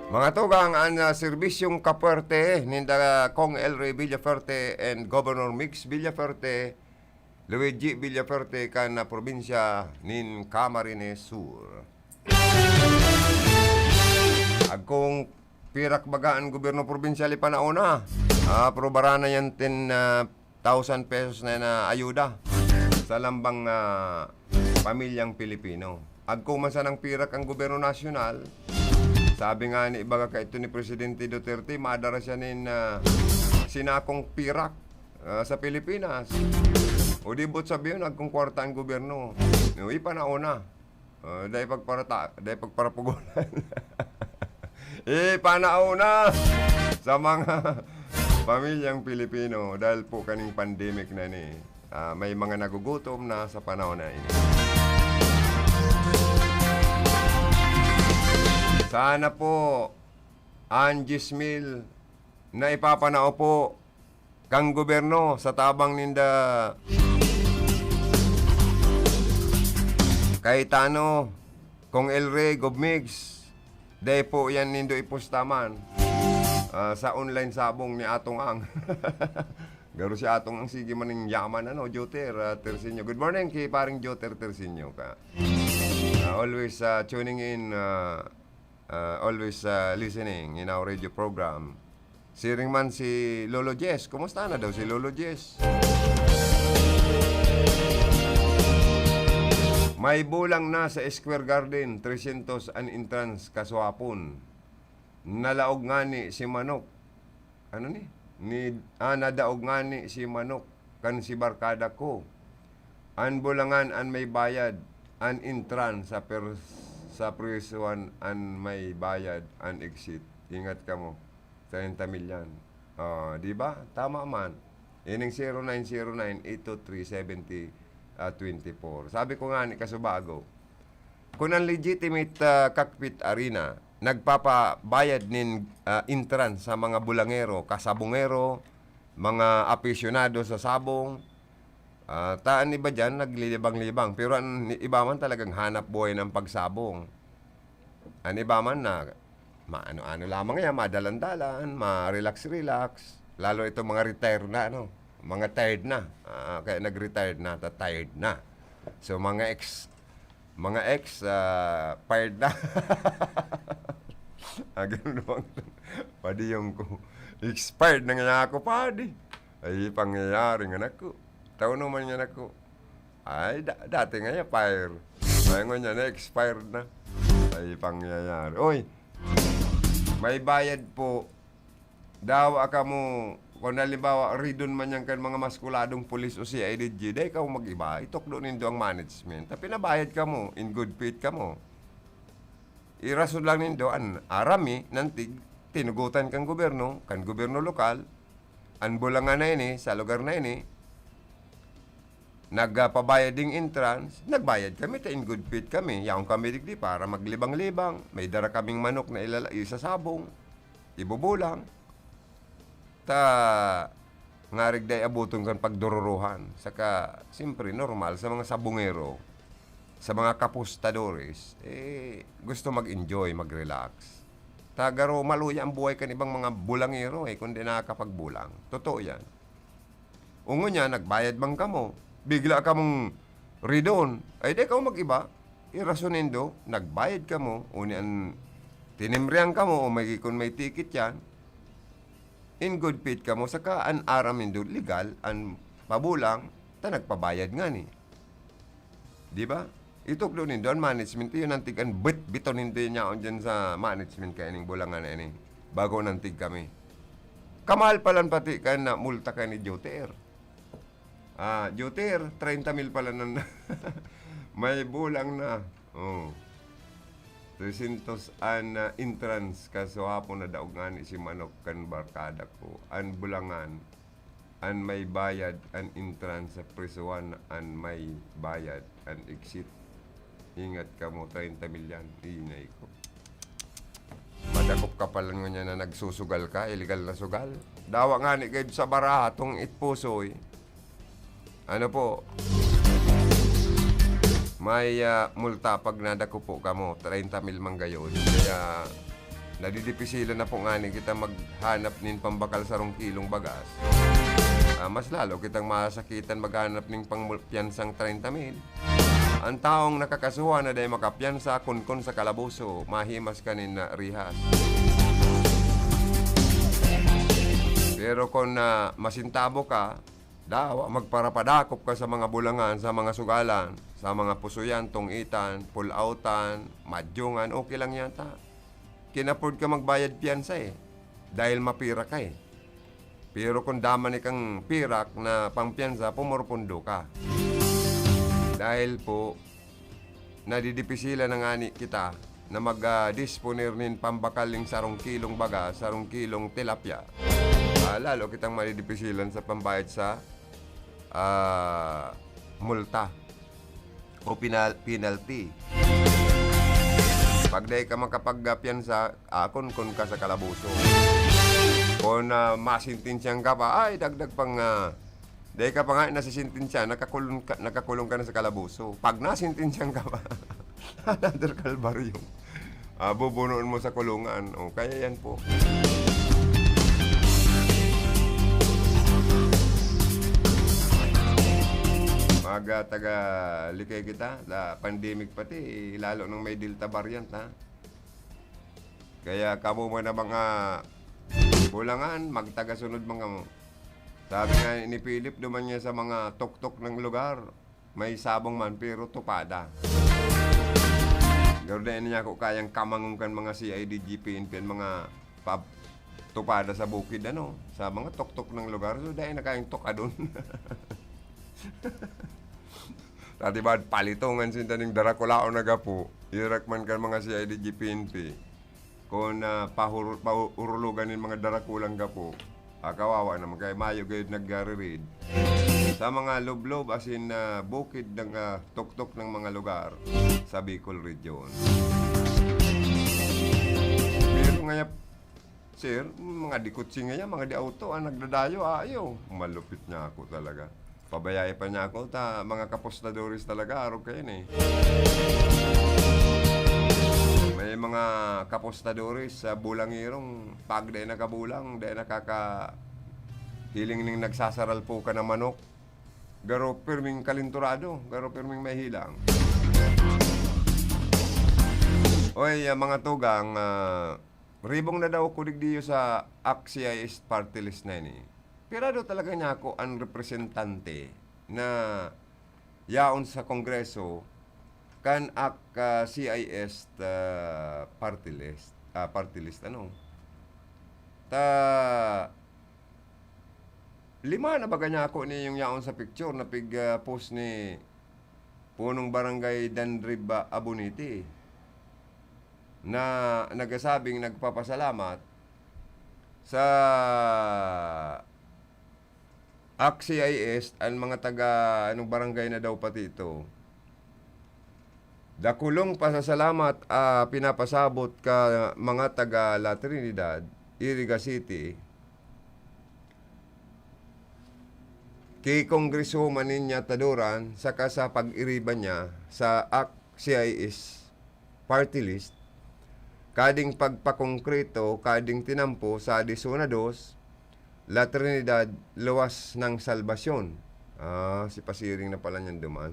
Mga tugang, an, ah, serbisyong kapuwerte ninda Cong Elroy Villafuerte and Governor Migs Villafuerte, Luigi Villafuerte kan, ah, probinsya nin Camarines Sur. Agkong pirak baga an gobyerno probinsyal ipanaon na. Ah, pero barana yan ten, ah, thousand pesos na, na ayuda sa lambang, ah, pamilyang Pilipino. Agko man sanang pirak ang gobyerno nasyonal, sabi nga ni, baga kaito ni Presidente Duterte, madara siya nin, ah, sinakong pirak, ah, sa Pilipinas. O di boot sabi yun, agkong kwarta ang gobyerno. No, ipanaon na. Ah, dai pagparata-, dai pagparapugolan. Ipanaon na sa mga pamilyang Pilipino dahil po kaning pandemic na ni, ah, may mga nagugutom na sa panahon na ini. Sana po an diyes mil na ipapanao po kan gobyerno sa tabang ninda Cayetano, Cong El Rey, Gov Migs. Dai po yan nindo ipusta man, ah, sa online sabong ni Atong Ang. Garo si Atong Ang, sige man ning yaman, ano, Joter, ah, Tersinio. Good morning kay paring Joter Tersinio ka. Ah, always, ah, tuning in, ah, ah, always, ah, listening in our radio program. Siring man si Lolo Jess. Kumusta na daw si Lolo Jess? May bulang na sa Square Garden, trescientos an entrance kasuhapon. Nalaog ngani si Manok. Ano ni? Ni, ah, nadaog ngani si Manok kan si barkada ko. An bulangan an may bayad, an entrance sa per-, sa prisohan an may bayad, an exit. Ingat kamo. Treinta mil yan. Oh, di ba? Tama man. Ining zero nine zero nine eight two three seventy, ah, twenty-four. Sabi ko nga ni Kasubago, kun an legitimate, ah, cockpit arena nagpapabayad nin, ah, entrance sa mga bulangero, kasabongero, mga apisyonado sa sabong, ah, ta an iba diyan naglilibang-libang, pero an iba man talagang hanap buhay ng pagsabong. An iba man na maano-ano lamang yan, madalan-dalan, ma-relax-relax. Lalo itong mga retire na, ano, mga tired na. Ah, kaya nag-retired na, ta-, tired na. So, mga ex-, mga ex, ah, fired na. Ah, ganun naman. Padi yung ko. Expired na nga ako, padi. Ay, pangyayari nga nako. Tao naman nga nako. Ay, da-, dati nga yan, fire. Ay, ngunyan na, expired na. Ay, pangyayari. Oy, may bayad po. Dawa kamo, kung halimbawa, ridon man yan kan mga maskuladong pulis o C I D G, dai kamo mag-iba, itukdo nindo ang management. Ta pinabayad kamo, in good faith kamo. Irason lang nindo an aram mi, nantig, tinugotan kan gobyerno, kan gobyerno lokal, an bulangan na ini, sa lugar na ini, nagpabayad ding entrance, nagbayad kami, ta in good faith kami. Yaon kami digdi para maglibang-libang. May dara kaming manok na ilala-, isasabong, ibubulang. Ta ngarig dai aboton kan pagdururuhan. Saka, siyempre, normal sa mga sabongero, sa mga kapustadores, eh, gusto mag-enjoy, mag-relax. Ta garo maluya ang buhay kan ibang mga bulangero, eh, kundi nakakapagbulang. Totoo yan. O ngunyan, nagbayad man kamo, bigla kamong ridon, ay, dai kamo mag-iba. Irason nindo, nagbayad kamo, uni an tinimrehan kamo, o may, kun may ticket yan, in good faith kamo, saka an aram nindo, legal, an pabulang, ta nagpabayad ngani. Di ba? Itukdo nindo an management, iyo nantig an bit-, biton nindo yan yaon dyan sa management kaining bulangan na ini. Bago nantig kami. Kamahal palan pati kan na multa kay ni Joter. Ah, Joter, treinta mil pala nan may bulang na. Oh. Trescientos an, ah, entrance, kasuhapon nadaog ngani si Manok kan barkada ko. An bulangan, an may bayad, an entrance sa prisohan, an may bayad, an exit. Ingat kamo, treinta mil yan. Inay ko. Madakop ka pala ngunyan na nagsusugal ka, illegal na sugal. Dawa ngani gayud sa baraha, tong itpusoy. Ano po? May, ah, multa pag nadakop po kamo, treinta mil man gayud. Kaya, nadidipisilan na po ngani kita maghanap nin pambakal sarong kilong bagas. Ah, mas lalo kitang masakitan maghanap nin pangmul-, piyansang treinta mil. An taong nakakasuhan na dai makapiyansa, kunkon sa kalaboso, mahimas ka nin, ah, rihas. Pero kun, ah, masintabo ka, dawa magparapadakop ka sa mga bulangan, sa mga sugalan, sa mga pusuyan, tong-itan, pul-autan, madyongan, okay lang yata. Kin-afford ka magbayad piyansa, eh, dahil mapirak ka, eh. Pero kun daman ikang pirak na pangpiyansa, pumurpundo ka. Dahil po, nadidipisilan na ngani kita na mag, ah, disponer nin pambakal nin sarong kilong baga, sarong kilong tilapia. Ah, lalo kitang madidipisilan sa pambayad sa, ah, multa o penal-, penalty. Pag dai ka makapagpiyansa, akon kun ka sa kalaboso. Kun, ah, masentensyahan ka pa, ay, dagdag pang, ah, dai ka pa nga nasisentensya, nakakulong ka, nakakulong ka na sa kalaboso. Pag nasentensyahan ka pa, another kalbaryo. Ah, bubunuon mo sa kulungan. O, kaya yan po. Mga taga-Likay kita, sa pandemic pati, lalo nang may Delta variant, ha? Kaya kamo man na mga bulangan, magtagasunod man kamo. Sabi nga ni Philip, duman niya sa mga tuktok ng lugar, may sabong man, pero tupada. Pero dai na niya ako kayang kamangon kan mga C I D, G P N P, an mga pab-, tupada sa bukid, ano, sa mga tuktok ng lugar. So, dai na kayang tukadon. Dati ba, palitongan sinda ning darakulaon na gapo. Irak man kan mga C I D, G P N P. Kun, ah, pahuru-, pahurulogan nin mga darakulang gapo, ah, kawawa naman, kaya mayo gayud nagre-raid sa mga lublob, asin, ah, bukid ng, ah, tuktok ng mga lugar sa Bicol Region. Pero ngaya, sir, mga dikutsi ngaya, mga di auto, ah, nagdadayo, ah, ayo. Malupit niya ako talaga. Pabayai pa niya ako, ta mga kapostadores talaga, arog kayo ni. May mga kapostadores sa bulangirong, pag dai nakabulang, dai nakakahiling ning nagsasaralpukan na manok. Garo pirming kalinturado, garo pirming may hilang. Oy, ah, mga tugang, ah, ribong na daw ko digdiyo sa ACT-CIS party list na ini. Pirado talaga niya ako an representante na yaon sa Kongreso kan ACT-CIS, ah, party list, ah, party list, ano. Ta, lima na baga niya ako ni yung yaon sa picture na pig, ah, post ni punong barangay Danriba Abonite na nagasabing nagpapasalamat sa ACT-CIS, an mga taga anong barangay na daw pati ito. Dakulong pasasalamat, ah, pinapasabot ka mga taga La Trinidad, Iriga City, ki Congresswoman Niña Taduran saka sa pag-iriba niya sa ACT-CIS party list, kading pagpakongkreto, kading tinampo sa Dizona Dos, La Trinidad, Luwas ng Salbasyon. Ah, si pasiring na pala niyan duman.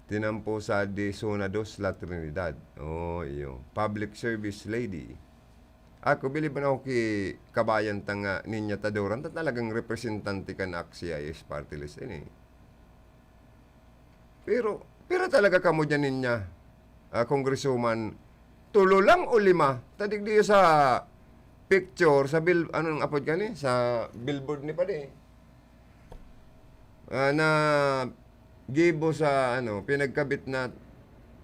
Tinampo sa Dizona Dos, La Trinidad. Oh, iyo. Public service lady. Ako, bilib man ako ki kabayan ta nga Niña Taduran, ta talagang representante kan ACT-CIS party list ini. Pero, pira talaga kamo diyan, Niña, ah, Congresswoman? Tulo lang o lima? Ta digdi sa picture, sa bil-, anong apod gani? Sa billboard ni padi. Ah, na gibo sa, ano, pinagkabit na,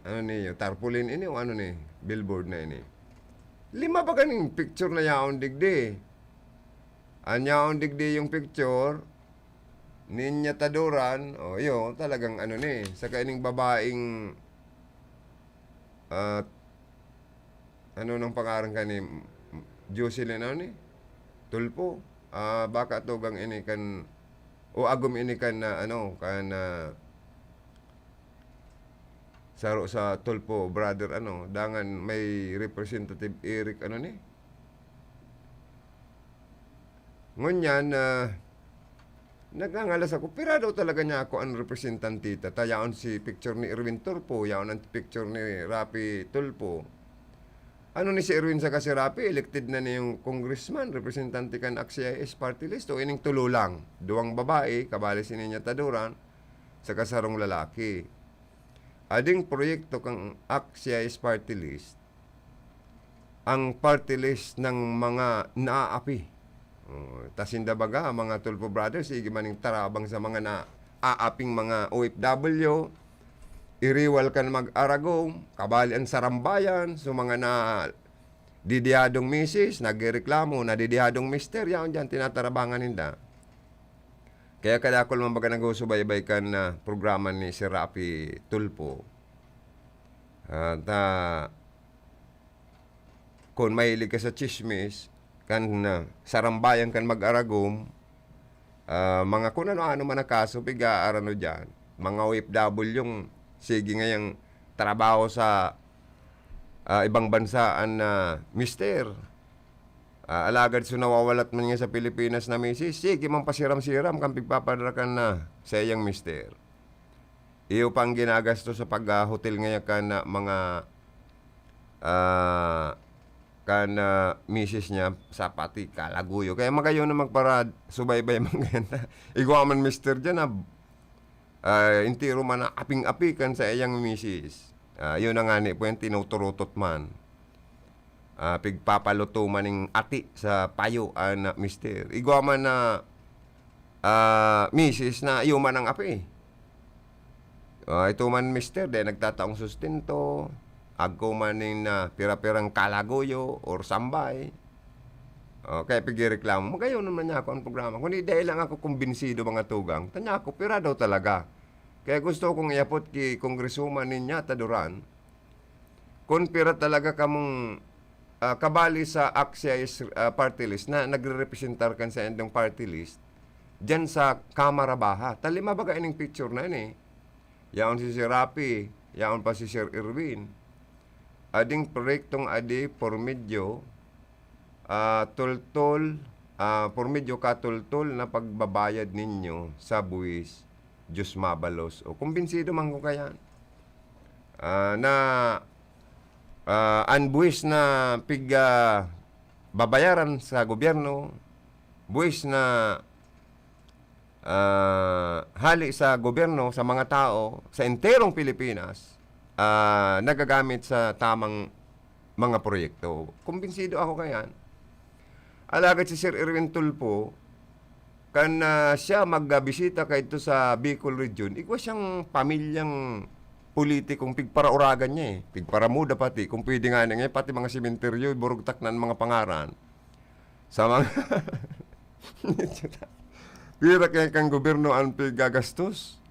ano niyo, tarpaulin ini o ano ni, billboard na ini. Lima ba ganing picture na yaon digdi? An yaon digdi yung picture, Niña Taduran, o, iyo, talagang ano ni, saka ining babaeng, ah, ano nang pangaran ka ni, Jocelyn, ano ni? Tulfo. Ah, baka tugang ini kan, o agom ini kan, ah, ano, kan, ah, saro sa Tulfo brother, ano, dangan may Representative Eric, ano ni? Ngunyan, ah, nagngangalas ako, pira daw talaga niya ako an representante ta. Ta yaon si picture ni Erwin Tulfo, yaon ang picture ni Raffy Tulfo. Ano ni si Erwin saka si Raffy, elected na niyong congressman, representante kan ACT-CIS party list, o ining tulo lang, duwang babae, kabali si Niña Taduran, saka sarong lalaki. Ading proyekto kan ACT-CIS party list, ang party list ng mga naaapi. Oh, ta sinda baga, mga Tulfo Brothers, sige maning tarabang sa mga naaping mga O F W, iriwal kan mag-aragom, kabali an sarambayan, so mga nadidiyadong misis, nagrereklamo, nadidiyadong mister, yaon diyan, tinatarabangan ninda. Kaya kadakul man baga nagsusubaybay kan, ah, programa ni Sir Raffy Tulfo. At, ah, kun mahilig ka sa tsismis, kan, ah, sarambayan kan mag-aragom, ah, mga kun ano-ano man na kaso, pig-aarano diyan. Mga O F W yung sige ngayang trabaho sa, ah, ibang bansa an, ah, mister. Ah, alagad so nawawalat man niya sa Pilipinas na misis, sige man pasiram-siram kan pigpapadara kan, ah, saiyang mister. Iyo pang ginagastos sa pag, ah, hotel ngaya kan, ah, mga, ah, kan, ah, misis niya sa pati kalaguyo. Kaya magayon na magparad, subaybay man ganyan. Igwa man mister diyan na, ah, entero man na aping-api kan sa iyang misis. Ah, yun na nga ni po yung tinuturutot man. Ah, pigpapaluto man ning ati sa payo, ah, na mister. Igwa man na, ah, misis na iyo man ang api. Ah, ito man mister, dahil nagtataong sustento, agko man ning na pira-pirang kalaguyo or sambay. Oh, kaya pigireklamo, "Magayon naman niya ako ang programa." Kundi dahil lang ako kumbinsido, mga tugang, tanya ako, pira daw talaga. Kaya gusto kong iapot ki Congresswoman Niña Taduran, kun pira talaga kamong, ah, kabali sa AXIS, ah, party list na nagrerepresentar kan sa indong party list diyan sa Kamara Baha. Talima baga ining picture na ini. Yaon si Sir Rapi, yaon pa si Sir Erwin. Ading proyektong adi, por medyo, ah, tultol, ah, por medyo katultol na pagbabayad ninyo sa buwis, Diyos mabalos. O, kumbinsido man ko kayan. Ah, na, ah, an buwis na pig, ah, babayaran sa gobyerno, buwis na, ah, hali sa gobyerno, sa mga tao, sa enterong Pilipinas, ah, nagagamit sa tamang mga proyekto. Kumbinsido ako kayan. Alagad si Sir Erwin Tulfo, kan, ah, siya magbisita kaidto sa Bicol Region, igwa siyang pamilyang politikong pigparauragan niya, eh. Pigparamuda pati, kung pwede nga niya, pati mga sementeryo, iburugtak na ang mga pangaran. Sa mga pira kaya kan gobyerno ang pigagastos.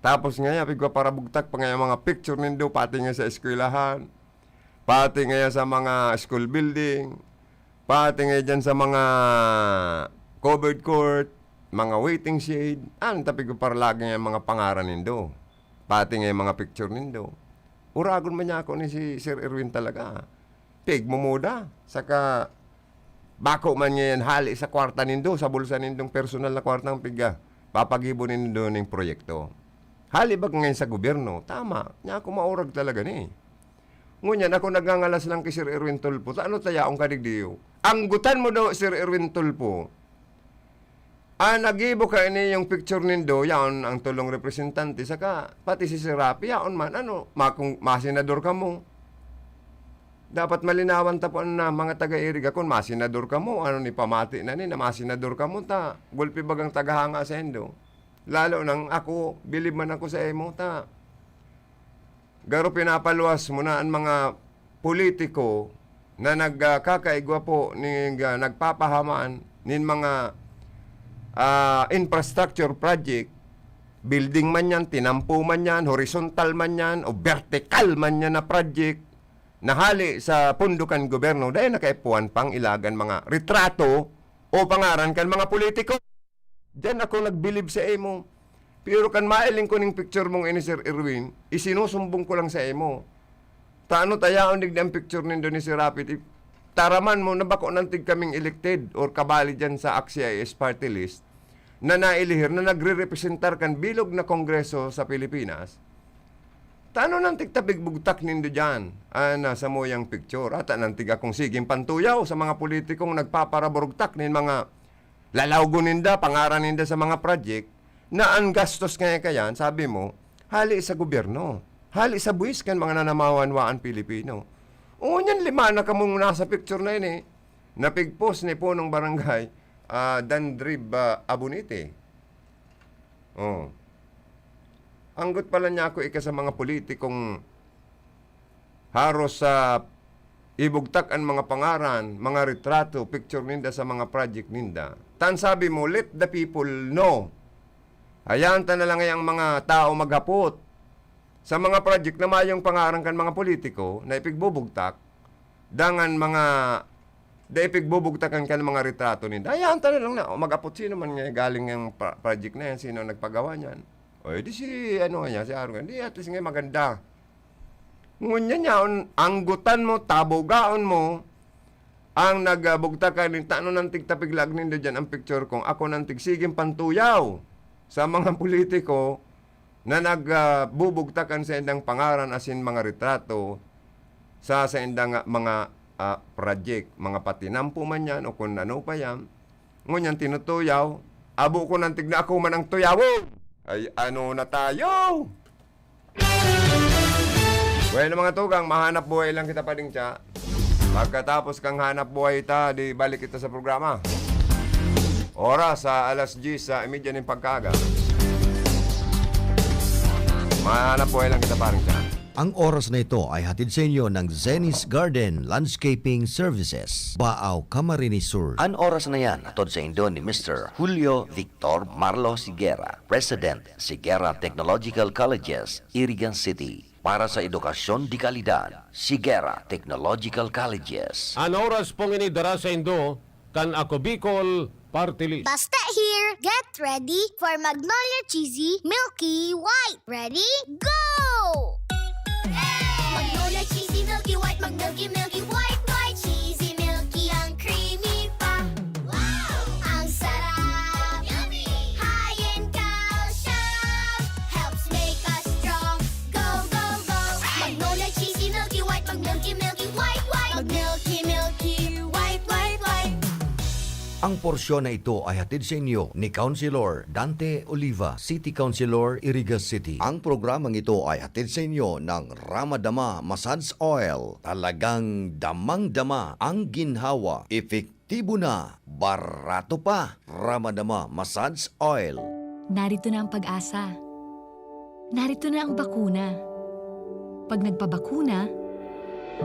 Tapos ngaya, pigpaparabugtak pa ngaya mga picture nindo, pati nga sa eskwelahan, pati ngaya sa mga school building, pati ngaya dyan sa mga covered court, mga waiting shed, ano ta pigpaparalagi nga mga pangaran nindo? Pati ngaya mga picture nindo. Uragon man niya ako ni si Sir Erwin talaga. Pigmumuda, saka bako man ngayon hali sa kwarta nindo, sa bulsa nindong personal na kwartang piga, papagibo nindo ning proyekto. Hali ba ngayon sa gobyerno? Tama, niya ako maurag talaga ni. Ngunyan, ako nagngangalas lang ki Sir Erwin Tulfo, ta ano ta yaong kadigdiyo? Anggutan mo daw, Sir Erwin Tulfo, ah, nagibo ka ini yung picture nindo, yaon ang tulong representante, saka pati si Sir Rafi, yaon man, ano, ma-, kung masenador kamo. Dapat malinawan ta po na mga taga-Iriga, kung masenador kamo, ano, ni pamati na ni, na masenador kamo, ta, gulpi bagang tagahanga sa indo. Lalo nang ako, bilib man ako sa imo, ta. Garo pinapaluwas mo na an mga politiko na nag, ah, kakaigwa po ning, ah, nagpapahaman nin mga, ah, infrastructure project, building man yan, tinampo man yan, horizontal man yan, o vertical man yan na project, na hali sa pondo kan gobyerno, dahil nakaipuhan pang ilagan mga retrato o pangaran kan mga politiko. Diyan ako nagbilib sa imo. Pero kan mailing ko ning picture mong ini, Sir Erwin, isinusumbong ko lang sa imo. Ta ano ta yaon digdi ang picture nindo ni Sir Rafi? Taraman mo na bako nantig kaming elected or kabali dyan sa AXIS party list na nailihir na nagrerepresentar kan bilog na kongreso sa Pilipinas. Ta ano nantig ta pigbugtak nindo dyan, ah, na samuyang picture? Ata nantig akong siging pantuyaw sa mga politikong nagpaparaburugtak nin mga lalawgon ninda, pangaran ninda sa mga project, na an gastos nga kayan, sabi mo, hali sa gobyerno, hali sa buwis kan mga nanamawanwaan Pilipino. O, ngunyan lima na kamong nasa picture na ini, napigpos ni punong barangay, ah, Dandrib, ah, Abunite. Oh. Anggot pala niya ako ika sa mga politikong haros sa ibugtak an mga pangaran, mga retrato, picture ninda sa mga project ninda. Tan sabi mo, "Let the people know." Hayaan ta na lang ang mga tao maghapot. sa mga project na mayong pangaran kan mga politiko na ipigbubugtak, dangan mga, da ipigbubugtakan kan mga retrato ninda. Hayaan ta na lang na, o, mag-apot sino man nga galing ang pra-, project na yan, sino ang nagpagawa niyan. O, edi si, ano nga niya, si Aaron, di at least nga maganda. Ngunyan niya, on, anggutan mo, tabugaon mo, ang nagbugtakan nin tano nang tigtapiglag nindo diyan ang picture kong ako nang tigsiging pantuyaw sa mga politiko na nag, ah, bubugtakan sa indang pangaran asin mga retrato sa, sa indang, ah, mga, ah, project, mga patinampo man yan o kung ano pa yan. Ngunyan tinutuyaw, abo ko nang tigna ako man ang tuyawon. Ay, ano na tayo? Bueno, mga tugang, mahanap buhay lang kita pa ding tsa. Pagkatapos kang hanap buhay ta, di balik kita sa programa. Oras sa alas diyes sa imedya nin pagkaaga. Mahanap buhay lang kita pa ding tsa. Ang oras na ito ay hatid sa inyo ng Zenny's Garden Landscaping Services, Baao, Camarines Sur. An oras na yan hatod saindo ni Mister Julio Victor Marlo Siguera, President, Siguera Technological Colleges, Irigan City. Para sa edukasyon de kalidad, Siguera Technological Colleges. An oras pong ini dara saindo kan Ako Bicol Party List. Basta here, get ready for Magnolia Cheesy Milky White. Ready? Go! Magnolia Cheesy Milky White, mag-milky, milky, white, white, cheesy, milky, ang creamy pa. Wow! Ang sarap! Yummy! High in calcium! Helps make us strong. Go, go, go! Magnolia Cheesy Milky White, mag-milky, milky, white, white. Mag-milky, milky, white, white, white. Ang porsyon na ito ay hatid sa inyo ni Councilor Dante Oliva, City Councilor, Iriga City. Ang programang ito ay hatid sa inyo ng Ramadama Massage Oil. Talagang damang-dama ang ginhawa, epektibo na, barato pa. Ramadama Massage Oil. Narito na ang pag-asa. Narito na ang bakuna. Pag nagpabakuna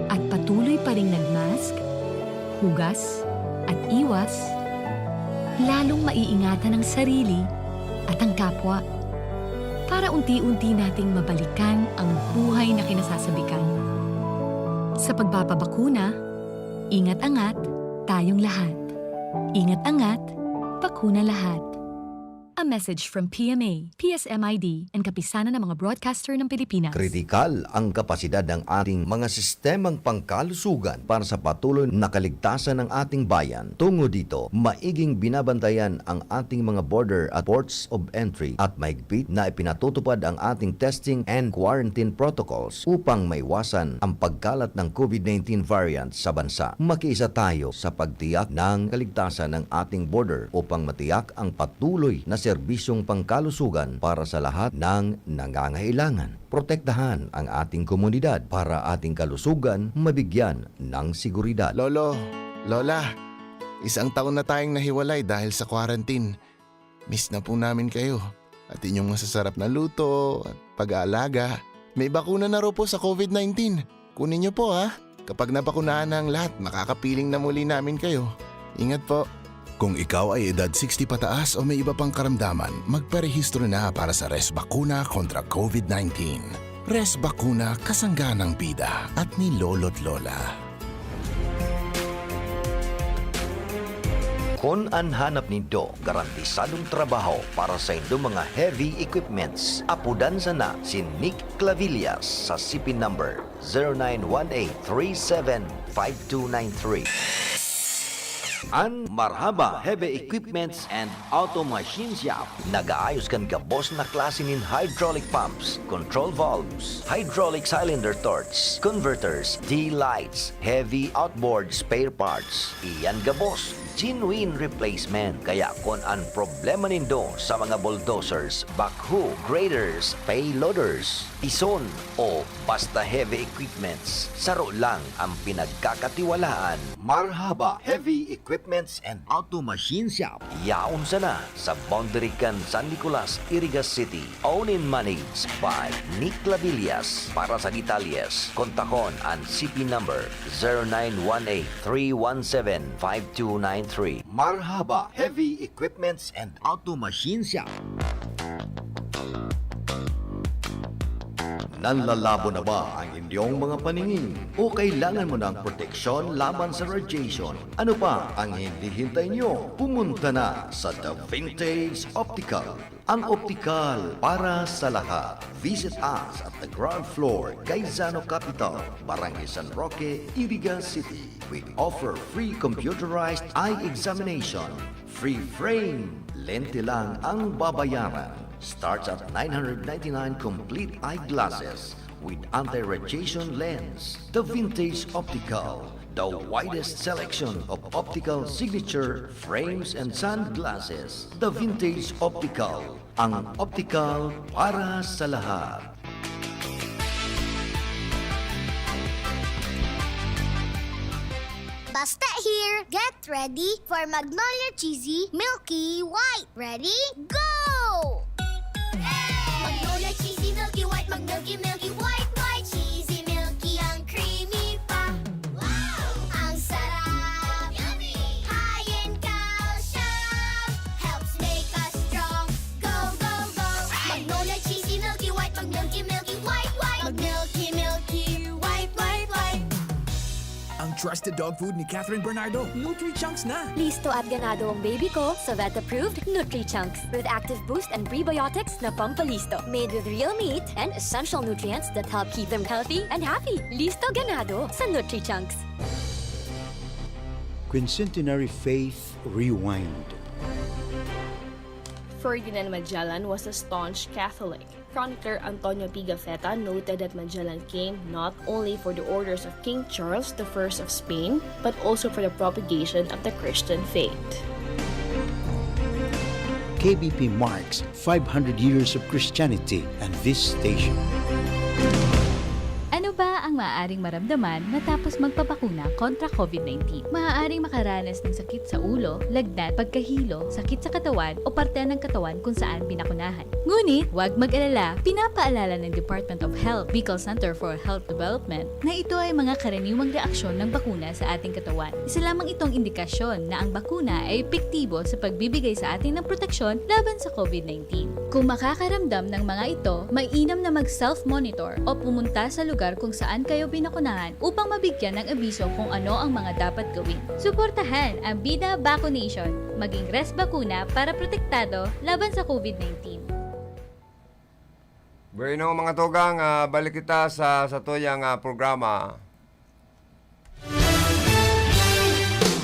at patuloy pa ring nagmask, hugas, at iwas, lalong maiingatan ang sarili at ang kapwa para unti-unti nating mabalikan ang buhay na kinasasabikan. Sa pagpapabakuna, ingat-angat tayong lahat. Ingat-angat, bakuna lahat. A message from P M A, P S M I D, and Kapisanan ng mga Broadcaster ng Pilipinas. Kritikal ang kapasidad ng ating mga sistemang pangkalusugan para sa patuloy na kaligtasan ng ating bayan. Tungo dito, maiging binabantayan ang ating mga border at ports of entry at mahigpit na ipinatutupad ang ating testing and quarantine protocols upang maiwasan ang pagkalat ng COVID nineteen variant sa bansa. Makiisa tayo sa pagtiyak ng kaligtasan ng ating border upang matiyak ang patuloy na serbisyong pangkalusugan para sa lahat ng nangangailangan. Protektahan ang ating komunidad para ating kalusugan mabigyan ng seguridad. Lolo, Lola, isang taon na tayong nahiwalay dahil sa quarantine. Miss na po namin kayo at inyong masasarap na luto at pag-aalaga. May bakuna na raw po sa COVID nineteen. Kunin niyo po, ha? Kapag nabakunahan na ang lahat, makakapiling na muli namin kayo. Ingat po. Kung ikaw ay edad sixty pataas o may iba pang karamdaman, magparehistro na para sa Res Bakuna kontra COVID nineteen. Res Bakuna, kasangga ng bida at ni Lolo't Lola. Kun an hanap nindo garantisadong trabaho para sa indong mga heavy equipments, apodan sana si Nick Clavillas sa C P number zero nine one eight three seven five two nine three. An Marhaba Heavy Equipments and Auto Machine Shop nag-aayos kan gabos na klase nin hydraulic pumps, control valves, hydraulic cylinder torch, converters, D-lights, heavy outboard spare parts. Iyan gabos, genuine replacement. Kaya kun an problema nindo sa mga bulldozers, backhoe, graders, payloaders, pison, o basta heavy equipments, saro lang ang pinagkakatiwalaan. Marhaba Heavy Equipments and Auto Machine Shop. Yaon sana sa boundary kan San Nicolas, Iriga City. Owned and managed by Nick Labillas. Para sa detalyes, kontakon an C P number zero nine one eight three one seven five two nine three. Marhaba Heavy Equipments and Auto Machine Shop. Nanlalabo na ba ang inyong mga paningin? O kailangan mo ng proteksyon laban sa radiation? Ano pa ang hinihintay nyo? Pumunta na sa The Vintage Optical, ang optikal para sa lahat. Visit us at the ground floor, Gaisano Capital, Barangay San Roque, Iriga City. We offer free computerized eye examination, free frame, lente lang ang babayaran. Starts at nine hundred ninety-nine complete eyeglasses with anti-radiation lens. The Vintage Optical, the widest selection of optical signature frames and sunglasses. The Vintage Optical, ang optical para sa lahat. Basta here, get ready for Magnolia Cheesy Milky White. Ready? Go! Magnolia Cheesy Milky White, mag-milky, milky, white, white, cheesy, milky, ang creamy pa. Wow! Ang sarap! Yummy! High in calcium, helps make us strong. Go, go, go! Magnolia Cheesy Milky White, mag-milky, milky, white, white. Mag-milky, milky, white, white, white. Ang trusted dog food ni Catherine Bernardo, Nutri-Chunks na! Listo at ganado ang baby ko sa vet-approved Nutri-Chunks with active boost and prebiotics na pampalisto. Made with real meat and essential nutrients that help keep them healthy and happy. Listo ganado sa Nutri-Chunks. Quincentenary Faith Rewind. Ferdinand Magellan was a staunch Catholic. Chronicler Antonio Pigafetta noted that Magellan came not only for the orders of King Charles the First of Spain, but also for the propagation of the Christian faith. K B P marks five hundred years of Christianity and this station. Ano ba ang maaaring maramdaman matapos magpabakuna kontra COVID nineteen? Maaaring makaranas ng sakit sa ulo, lagnat, pagkahilo, sakit sa katawan o parte ng katawan kung saan binakunahan. Ngunit, huwag mag-alala, pinapaalala ng Department of Health, Bicol Center for Health Development, na ito ay mga karaniwang reaksyon ng bakuna sa ating katawan. Isa lamang itong indikasyon na ang bakuna ay epektibo sa pagbibigay sa atin ng proteksyon laban sa COVID nineteen. Kung makakaramdam ng mga ito, mainam na mag-self-monitor o pumunta sa lugar kung saan kayo binakunahan upang mabigyan ng abiso kung ano ang mga dapat gawin. Suportahan ang Bida Vaccination. Maging Res Bakuna para protektado laban sa COVID nineteen. Bueno, mga tugang, ah, balik kita sa, sa tuyang, ah, programa.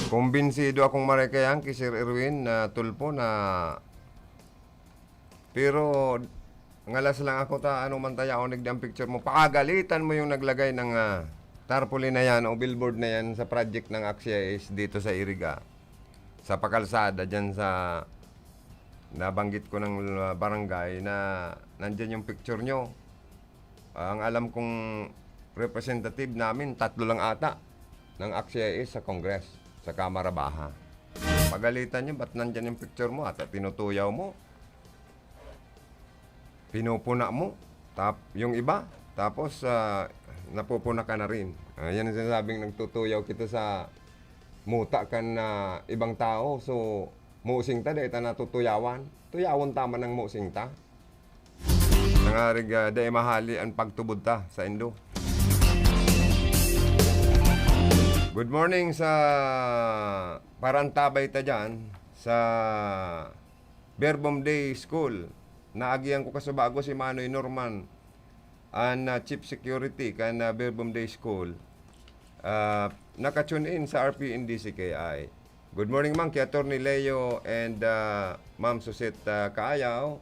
Kumbinsido akong maray kaiyan ki Sir Erwin na Tulfo na, pero ngalas lang ako ta, ano man ta yaon digdi ang picture mo. Pagalitan mo yung naglagay ng, ah, tarpaulin na yan o billboard na yan sa project ng AXIS dito sa Iriga, sa pakalsada, dyan sa nabanggit ko ng, ah, barangay na nandyan yung picture nyo. Ang alam kong representative namin, tatlo lang ata, ng AXIS sa Congress, sa Kamara Baha. Pagalitan nyo, ba't nandyan yung picture mo? Ata tinutuyaw mo, pinupuna mo, tap, yung iba, tapos, ah, napupuna ka na rin. Ah, yan ang sinasabing nagtutuyaw kita sa muta kan, ah, ibang tao. So, musing ta, dahil ta natutuyawan. Tuyawon ta man ang musing ta. Nangarig, ah, dai mahali an pagtubod ta saindo. Good morning sa parantabay ta diyan sa Verbum Dei School. Naagihan ko kasubago si Manoy Norman, an, ah, Chief Security kan, ah, Verbum Dei School. Ah, naka-tune in sa R P N D C K I. Good morning, ma'am, kay Attorney Leo and, ah, Ma'am Suzette, ah, Kaayaw.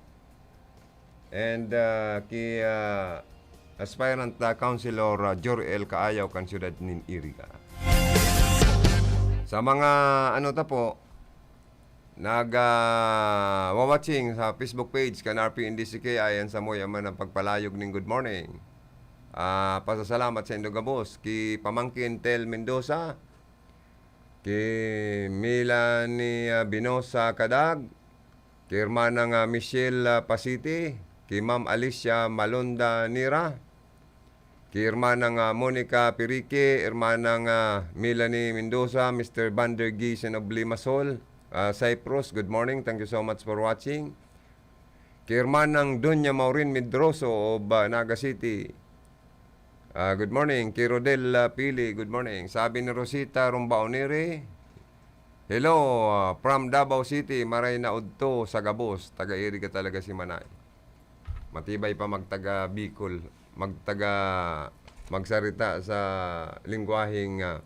And, ah, ki, ah, aspirant, ah, Councilor, ah, Joriel Kaayaw kan siyudad nin Iriga. Sa mga, ano ta po, nag, ah, wa-watching sa Facebook page kan R P N D C K I, an samuya man ang pagpalayog nin good morning. Ah, pasasalamat saindo gabos ki Pamangkin Tel Mendoza, ki Melanie, ah, Binosa Kadag, ki Hermanang, ah, Michelle, ah, Pasiti, ki Ma'am Alicia Malonda Nira, ki Hermanang, ah, Monica Pirique, Hermanang, ah, Melanie Mendoza, Mister Vander Gisen of Limassol, ah, Cyprus, good morning, thank you so much for watching. Ki Hermanang Doña Maureen Medroso of, ah, Naga City. Ah, good morning, Ki Rodel, ah, Pili. Good morning. Sabi ni Rosita Rumbaoniri, "Hello, ah, from Davao City, maray na udto sa gabos. Taga-iri ka talaga si Manay." Matibay pa magtaga Bicol, magtaga, magsarita sa lengguwaheng, ah,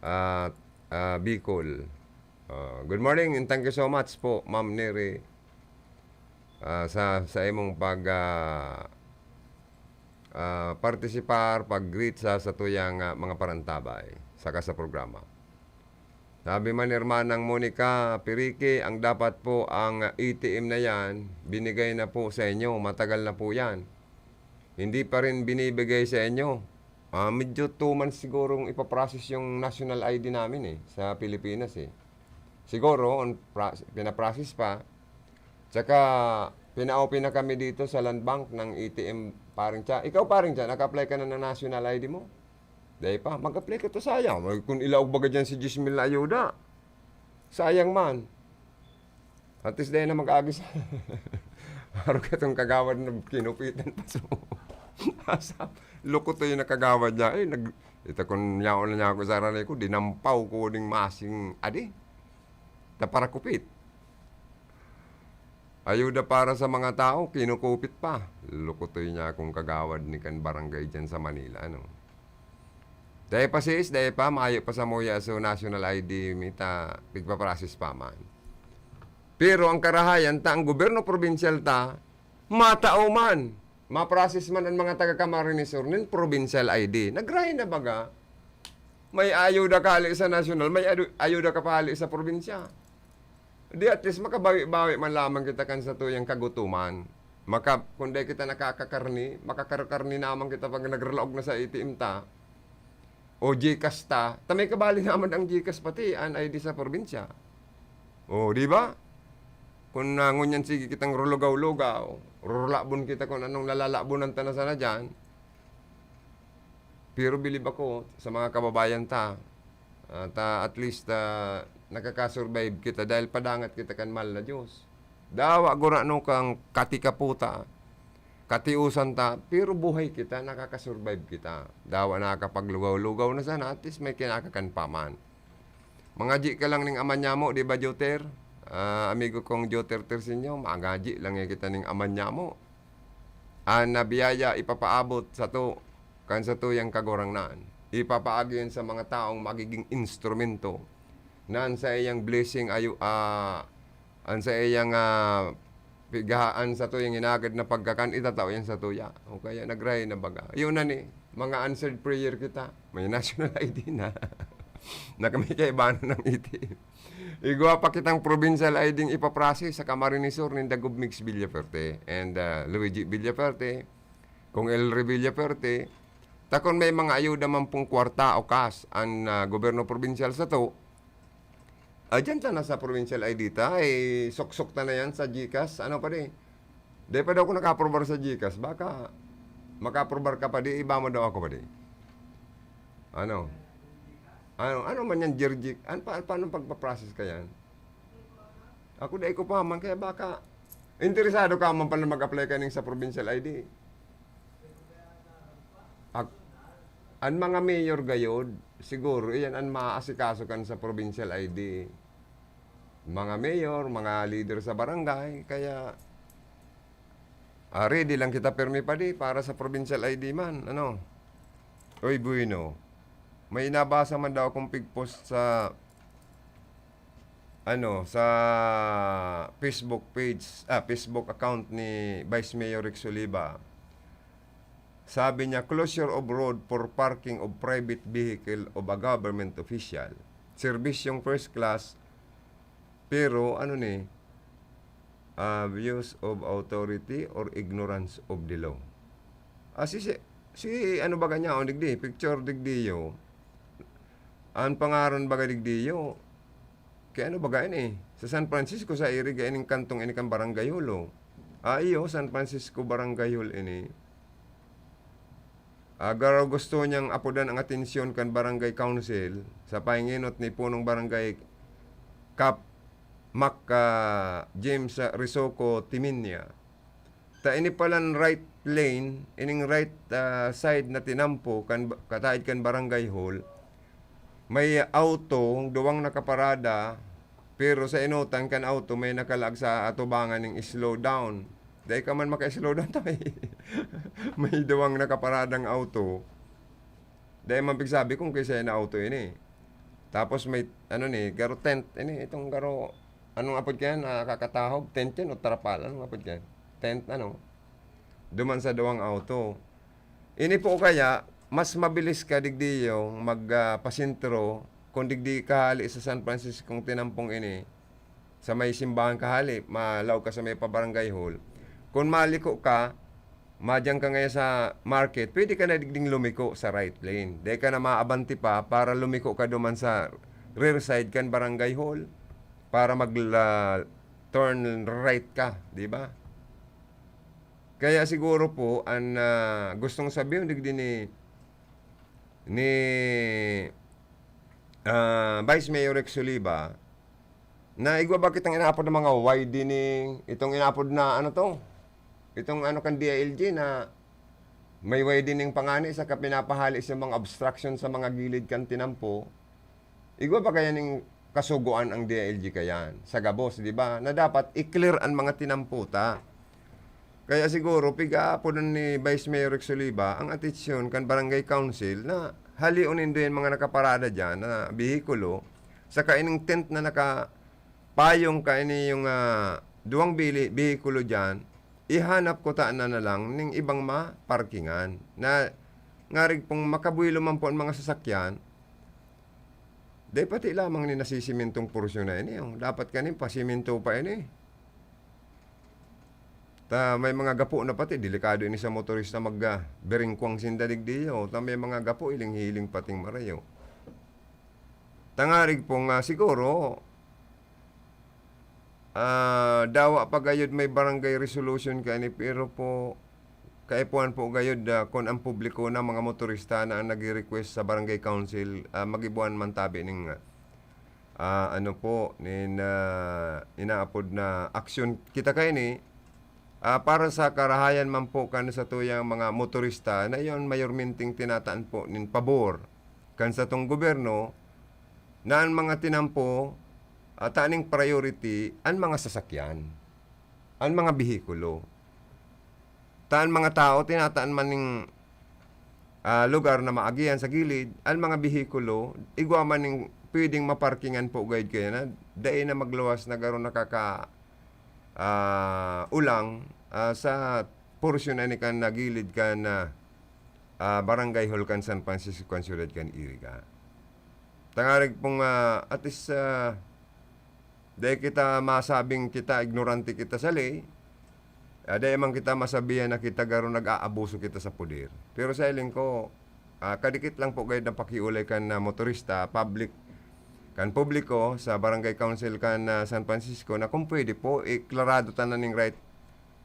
ah, ah, Bicol. Ah, good morning and thank you so much po, Ma'am Neri, ah, sa, sa imong pag, ah, ah, partisipar, pag-greet sa satuyang, ah, mga parantabay, saka sa programa. Sabi man ni Hermanang Monica Pirique, ang dapat po ang A T M na yan, binigay na po sa inyo, matagal na po yan. Hindi pa rin binibigay sa inyo. Ah, medyo two months sigurong ipaprocess yung national I D namin eh, sa Pilipinas eh. Siguro, on, pra-, pinaprocess pa. Tsaka, pina-open na kami dito sa Land Bank ng A T M, paring Cha. Ikaw, paring Cha, naka-apply ka na ng national I D mo? Dai pa. Mag-apply ka to, sayang. Ay, kung ilaog baga dyan si diyes mil na ayuda. Sayang man. At least dai na mag-agi sa... Araw ka itong kagawad na kinupitan pa sa... Asa? Loko to yung nakagawad niya. Eh, nag... Ito kung yaon na niya ako sa aranay ko, dinampaw ko ding masing adi. Taparakupit. Ayuda para sa mga tao, kinukupit pa. Lukutoy niya akong kagawad ni kan barangay dyan sa Manila, no? Dai pa sis, dai pa, mayo pa sa muya so national I D, mita, pigpaprocess pa man. Pero ang karahayan ta, ang gobyerno probinsyal ta, matao man, maprocess man ang mga taga Camarines Sur nin provincial I D. Nagray na baga, may ayuda kali sa nasyonal, may adu-, ayuda ka pa hali sa probinsya. Di at least makabawi-bawi man lamang kita kan satuyang kagutoman. Maka-, kung dai kita nakakakarni, makakarkarni naman kita pag nagralaog na sa A T M ta. O GCash ta. Ta may kabali naman ang GCash pati, an I D sa probinsya. O, di ba? Kung, ah, ngunyan sige kitang rulugaw-lugaw, rurulabon kita kung anong lalalabonan ta na sana dyan. Pero bilib ako sa mga kababayan ta. At, ah, at least, ah, nakaka-survive kita dahil padangat kita kan mahal na Diyos. Dawa gurano kang katikaputa, katiusan ta, pero buhay kita, nakaka-survive kita. Dawa nakakapaglugaw-lugaw na sana, at least may kinakakan pa man. Mangadyi ka lang ning ama nyamo, di ba, Joter? Ah, amigo kong Joter Tersinyo, mangadyi lang ya kita ning ama nyamo. An na biyaya ipapaabot sato kan satuyang Kagurangnan. Ipapaagi yan sa mga taong magiging instrumento na an saiyang blessing ayo, ah, an saiyang, ah, pigahaan satuyang hinagad na pagkakan, itatao yan satuya. O kaya nagrahay na baga. Yun na ni, mga answered prayer kita. May national I D na. Na kami kaibanan ng A T M. Igwa pa kitang provincial I D nga ipaprocess sa Camarines Sur nin Dagub Migs Villaferte and, ah, Luigi Villaferte, Kong Elry Villaferte. Ta kun may mga ayuda man pong kwarta o cash an, ah, gobyerno probinsyal sato, ah, diyan ta na sa provincial I D ta, eh, suksok ta na yan sa GCash. Ano pa di? Di pa daw ako naka-aprobar sa GCash. Baka maka-aprobar ka pa di, iba mo daw ako pa di. Ano? Ano, ano man yan, Jerjic? An, pa, paano pagpa-process ka yan? Ako, dai ko pa man, kaya baka interesado ka man pala mag-apply ka ning sa provincial I D. Ak-, an mga mayor gayod, siguro, iyan an maaasikaso kan sa provincial I D. Mga mayor, mga leader sa barangay, kaya, ah, ready lang kita, permi pa di, para sa provincial I D man, ano? Oy, bueno. May nabasa man daw akong pigpost sa, ano, sa Facebook page, ah, Facebook account ni Vice Mayor Rex Oliva. Sabi niya, "Closure of road for parking of private vehicle of a government official. Serbisyong first class, pero ano ni, abuse of authority or ignorance of the law." Ah, si, si, si ano baga niya, oh, digdi, picture digdiyo. Ang pangaran baga digdiyo, kaya ano baga ini? Sa San Francisco, sa iri, ga ining kantong ini kan Barangay Hall, oh. Ah, iyo, San Francisco Barangay Hall ini. Ah, garo gusto niyang apodan ang atensyon kan Barangay Council sa pahinginot ni Punong Barangay Kap Mac, ah, James, ah, Risoco Timinia. Ta ini palan right lane, ining right, ah, side na tinampo kan ba-, kataed kan barangay hall, may auto, duwang nakaparada, pero sa enotan kan auto may nakalaag sa atubangan ning slow down. Dai ka man maka-slow down ta may, may duwang nakaparadang auto. Dai man pigsabi kung kiisay na auto ini. Tapos may, ano ni, garo tent ini, itong garo, anong apod kayan? Ah, kakatahog, tent yan o tarapal? Anong apod kayan? Tent, ano? Duman sa duwang auto. Ini po kaya, mas mabilis ka digdi yung mag, ah, pasentro kung digdi ka hali sa San Francisco kung tinampong ini, sa may simbahan ka hali, malaog ka sa may pa-barangay hall. Kung maliko ka, madyan ka ngayon sa market, pwede ka na digding lumiko sa right lane. Dai ka na maabante pa para lumiko ka duman sa rear side kan barangay hall para mag, ah, turn right ka, di ba? Kaya siguro po, an, ah, gustong sabihin digdi ni, ni, ah, Vice Mayor Rex Oliva, na igwa ba kitang inapod ng mga widening, itong inapod na, ano to? Itong ano kan D I L G na may widening pa ngani saka pinapahali sa mga obstruction sa mga gilid kan tinampo. Igwa ba kaya ning kasugoan ang D I L G kayan sa gabos, di ba? Na dapat i-clear an mga tinampo ta. Kaya siguro, piga-apodan ni Vice Mayor Rex Oliva ang atensyon kan Barangay Council na halion nindo yan mga nakaparada dyan na behikulo, saka ining tent na nakapayong kaini yung, ah, duwang bili, behikulo dyan, ihanap ko ta na, na lang ning ibang maparkingan na ngarig pong makabuwelo man po ang mga sasakyan, dai pati lamang ni nasisimintong porsyon na ini, oh. Dapat kanin pasiminto pa ini. Ta may mga gapo na pati, delikado ini sa motorista mag, ah, beringkwang sinda digdi, oh. Ta may mga gapo, hiling-hiling pating marayo. Tangarig po nga siguro, ah, dawa pa gayud may barangay resolution kaini, pero po, kaipuhan po gayud, ah, kun ang publiko na mga motorista na ang nagre-request sa barangay council, ah, magibuan man tabi ning, ah, ano po, nin, ah, inaapod na aksyon kita kaini, ah, para sa karahayan man po kan satuyang mga motorista na iyon mayormenteng tinataan po nin pabor kan satong gobyerno na an mga tinampo, ah, taning priority an mga sasakyan, an mga behikulo. Ta an mga tao tinataan man ning, ah, lugar na maagihan sa gilid, an mga behikulo, igwa man ning pwedeng maparkingan po gayud kaya na dai na magluwas na garo nakaka-, ah, ulang, ah, sa porsyon na ini kan na gilid kan, ah, ah, barangay hall kan San Francisco kan siyudad kan Iriga. Tangarig pong, ah, at least, ah, dai kita masabing kita ignorante kita sa ley. Ah, dai man kita masabihan na kita garo nag-aabuso kita sa poder. Pero sa hiling ko, ah, kadikit lang po gayud na pakiolay kan, ah, motorista, public, kan publiko sa Barangay Council kan, ah, San Francisco na kung pwede po, iklarado ta na ning right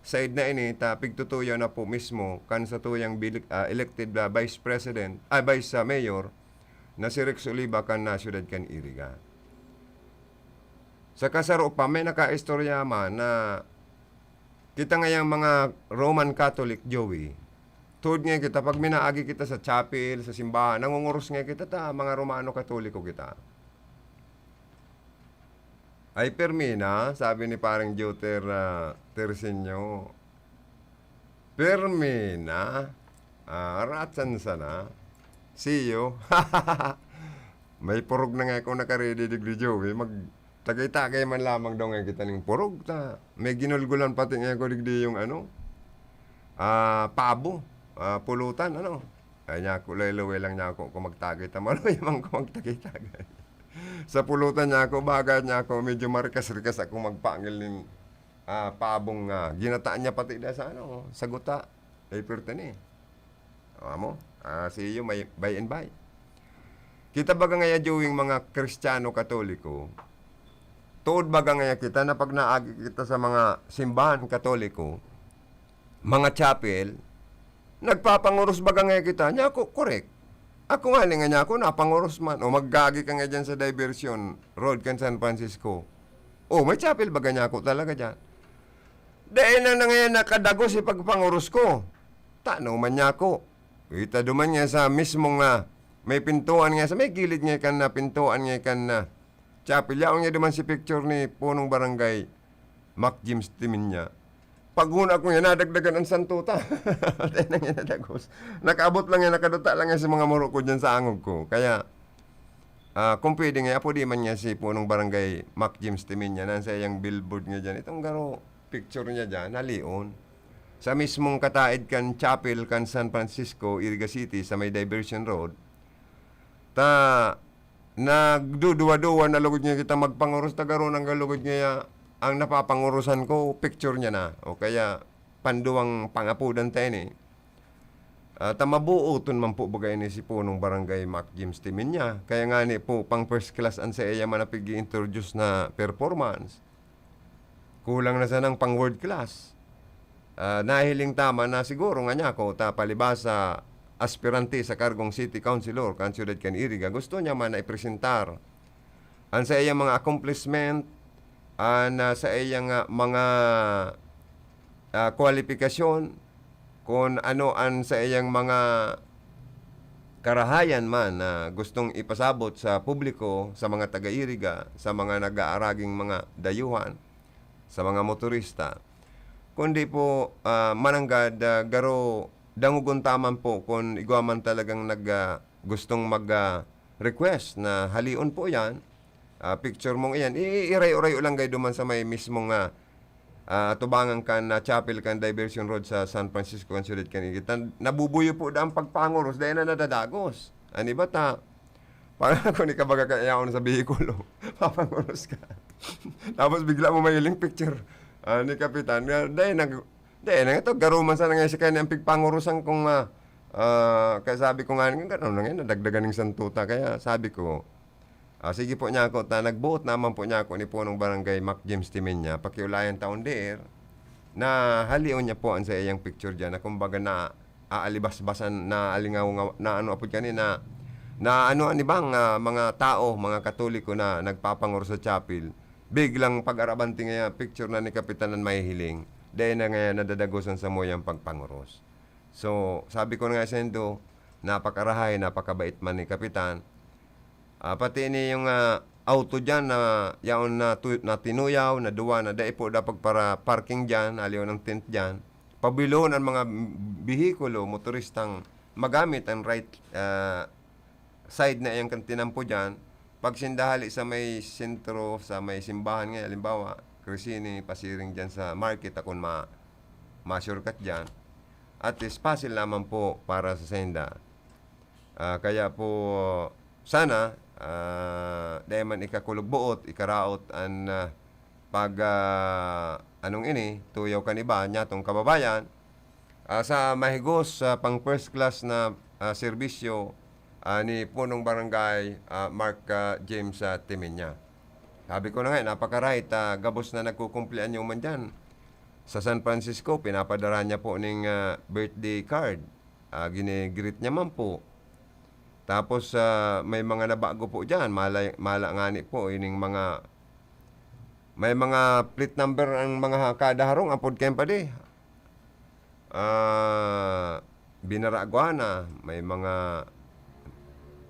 side na ini, ta pigtutuyaw na po mismo kan satuyang bili-, ah, elected, ah, Vice President, ah, Vice, ah, Mayor na si Rex Oliva kan, ah, siyudad kan Iriga. Saka saro pa, may nakaistorya man na kita ngayang mga Roman Catholic, Joey, tod nga kita, pag minaagi kita sa chapel, sa simbahan, nangunguros nga kita ta mga Romano Katoliko kita. "Ay, permi na," sabi ni Parang Joter, ah, Tersenyo. "Permi na? Ah, ratsan sana. See you." May purog na nga akong nakaredy digdi, Joey. Magtagay-tagay man lamang daw nga kita ning purog. Ta, may ginulgulan pati nga ako digdi yung ano, ah, pabo. Ah, pulutan, ano. Ay, nyako, laway-laway lang nyako kung magtagay ta. Maluya man ko magtagay-tagay. Sa pulutan nyako, bagay nyako, medyo marikas-rikas ako magpangil nin, ah, pabong nga. Ginataan niya pati da sa ano, sa guta. Ay, pirte ni. Awa mo? Ah, see you, may, by and by. Kita baga ngaya, Joey, mga Kristiyano Katoliko. Tuod baga ngaya kita na pag naagi kita sa mga simbahan Katoliko, mga chapel, nagpapanguros baga ngaya kita? Nyako, correct. Ako nga, nga nyako, napanguros man. O, magagi ka nga dyan sa diversion road kan San Francisco. O, may chapel baga nyako talaga dyan? Dahil na, na ngayon nakadagos ipagpanguros ko. Tano man niya ako. Ita duman nga sa mismong, ah, may pintuan nga sa may gilid nga kan na pintuan nga kan na chapel. Yaon nga duman si picture ni punong barangay Mac James Timinya. Paghuna ko nga, nadagdagan ang santuta. Tayo na nga nadagos. Nakaabot lang yan, nakaduta lang yan sa mga muro ko dyan sa angog ko. Kaya, ah, kung pwede nga, apo di man nga si punong barangay Mac James Timinya, nasa iyang billboard nga dyan. Itong garo, picture niya dyan, halion. Sa mismong kataid kan chapel kan San Francisco, Iriga City, sa may Diversion Road, ta nagduduwa-duwa na lugod nga kita magpangoros ta garo nang galugod nga ang napapangorosan ko, picture niya na. O kaya, panduwang pangapudan ta ini. Ah, ta mabuoton man po baga ini si punong barangay Mac James Timinya. Kaya nga ni po, pang first class an sa iya man na pig-i-introduce na performance. Kulang na sanang pang world class. Ah, nahiling tama na siguro nga niya ako, ta palibasa aspirante sa kargong city councilor kan siyudad kan Iriga, gusto niya man na ipresentar an sa iyang mga accomplishment, an, ah, sa iyang, ah, mga, ah, kwalipikasyon, kung ano an sa iyang mga karahayan man na gustong ipasabot sa publiko, sa mga taga-Iriga, sa mga nag-aaraging mga dayuhan, sa mga motorista. Kundi po, ah, mananggad, ah, garo dangogon ta man po kun igwa man talagang nag, ah, gustong mag, ah, request na halion po yan, ah, picture mong iyan, i-, i-, iray-uray lang gay duman sa may mismong, ah, ah, tubangan kan, ah, chapel kan Diversion Road sa San Francisco, kan siyudad kan Iriga. Nabubuyo po da ang pagpangoros, dahil na nadadagos. An iba ta, parang ako ni kabaga ka yaon sa behikulo, papangoros ka. Tapos bigla mo mahiling picture, ah, ni Kapitan. Nga, dahil nag-, dahil na ito, garuman sana nga siya kaya ang pigpangurusan kung, ah, ah, kaya sabi ko nga, "Ganun na nga, nadagdagan ng santuta." Kaya sabi ko, ah, sige po niya ako, ta, nagbuot naman po niya ako ni punong barangay Mac James Timenya, pakiulayan taon der, na halion niya po ang sa iyang picture dyan, na kumbaga na aalibasbasan, na alingaw, na ano apod kani, na, na ano, ani bang, ah, mga tao, mga Katoliko na nagpapanguros sa chapel, biglang pag-arabanti nga picture na ni Kapitan an mahihiling, dahil na nga nadadagosan sa muyang pagpanguros. So, sabi ko na nga sa indo, napakarahay, napakabait man ni Kapitan. Ah, pati ini yung, ah, auto dyan na yaon na tu-, na tinuyaw, na duwa, na dai po dapat para parking dyan, aliw ng tent dyan. Pabilon ang mga bihikulo, motoristang magamit ang right, ah, side na iyang kan tinampo dyan. Pag sinda hali sa may sentro, sa may simbahan nga, halimbawa, Crescini, pasiring dyan sa market, akon ma-, ma-shortcut dyan. At least, pasil naman po para sa senda. Ah, kaya po, sana, ah, dai man ikakulog buot, ikaraot an, ah, pag, ah, anong ini, tuyaw kan iba, nyatong kababayan, ah, sa mahigos, ah, pang first class na, ah, serbisyo, ah, ni Punong Barangay, ah, Mark, ah, James, ah, Timenya. Sabi ko na nga, napaka-right, ah, gabos na nagkukumplianyo man dyan. Sa San Francisco, pinapadara niya po ning, ah, birthday card. Ah, gini-greet niya man po. Tapos, ah, may mga nabago po diyan. Malay, mala ngani po, ining mga, may mga plate number ang mga ha-, kada harong, apod kayan pa di. Ah, binaragwa na, may mga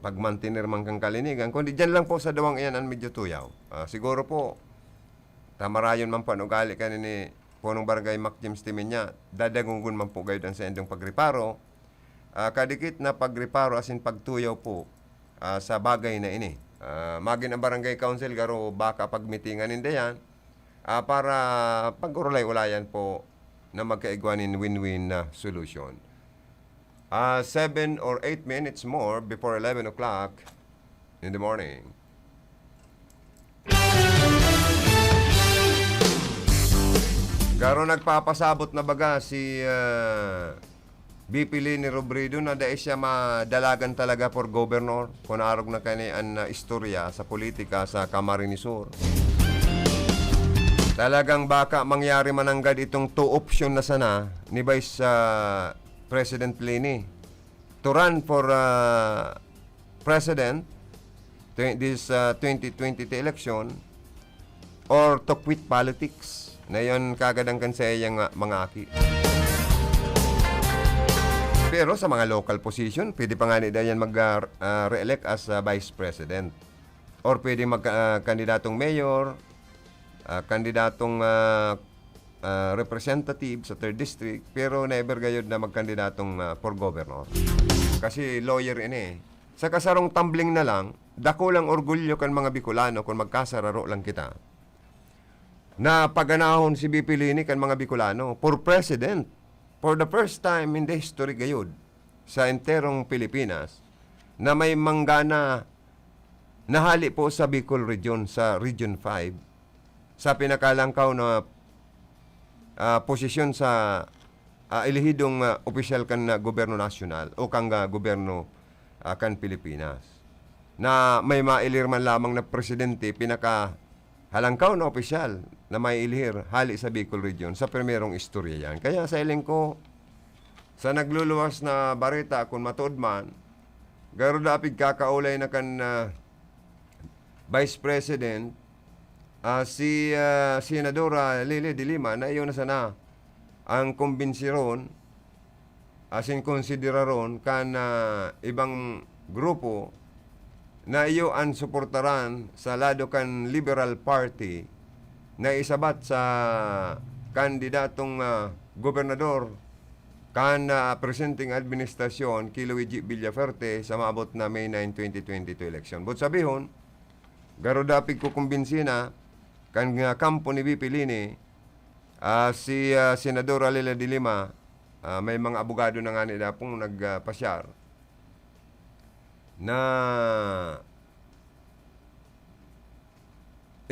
pagmantiner man kang kalinigan. Kundi diyan lang po sa duwang iyan ang medyo tuyaw. Ah, siguro po, tamarayon man po ang ugali kaini ni Punong Barangay Mac James Timenya, dadangogon man po gayod ang saindong pagreparo. Ah, kadikit na pagreparo asin pagtuyaw po, ah, sa bagay na ini. Ah, magin ang barangay council, garo baka pagmitingan ninda yan, ah, para pag-urulay-ulayan po na magkaigwa nin win-win na solusyon. Ah, seven or eight minutes more before eleven o'clock in the morning. Garo nagpapasabot na baga si, ah, V P Leni Robredo na dai siya madalagan talaga for governor, kun arog na kani an, ah, istorya sa politika sa Camarines Sur. Talagang baka mangyari mananggad itong two option na sana ni Vice, ah, President Leni. To run for, ah, President, tw-, this, ah, twenty twenty-two election, or to quit politics. Na yon kagadan kan sa iyang, ah, mga aki. Pero sa mga local position, pwede pa nga ni dayan mag, ah, ah, re-elect as, ah, vice president. Or pwede mag, ah, kandidatong mayor, ah, kandidatong, ah, ah, representative sa third district, pero never gayod na magkandidatong, ah, for governor. Kasi lawyer ini eh. Sa kasarong tumbling na lang, dakulang orgulyo kan mga Bicolano kun magkasararo lang kita na paganahon si V P Leni kan mga Bicolano for president. For the first time in the history gayod sa enterong Pilipinas na may manggana na hali po sa Bicol Region, sa Region five, sa pinakalangkaw na, ah, posisyon sa, ah, elehidong, ah, opisyal kan, ah, gobyerno nasyonal o kan, ah, gobyerno, ah, kan Pilipinas, na may mailir man lamang na presidente, pinakahalangkaw na opisyal na maiilhir hali sa Bicol Region, sa primerong istorya yan. Kaya sa hiling ko, sa nagluluwas na bareta, kun matuod man, garo dapig kakaulay na kan, ah, Vice President, ah, si, ah, Senadora Lele de Lima, na iyo na sana ang kumbinsiron, asin konsideraron kan, ah, ibang grupo na iyo an suportaran sa lado kan Liberal Party na isabat sa kandidatong, ah, gobernador kan, ah, presenteng administrasyon ki Luigi Villafuerte sa maabot na May nine, twenty twenty-two election. But sabihon, garo dapig kukumbinsi na kan, ah, kampo ni V P Leni, ah, si, ah, Senadora Leila de Lima, ah, may mga abogado na ngani dapong nagpasyar na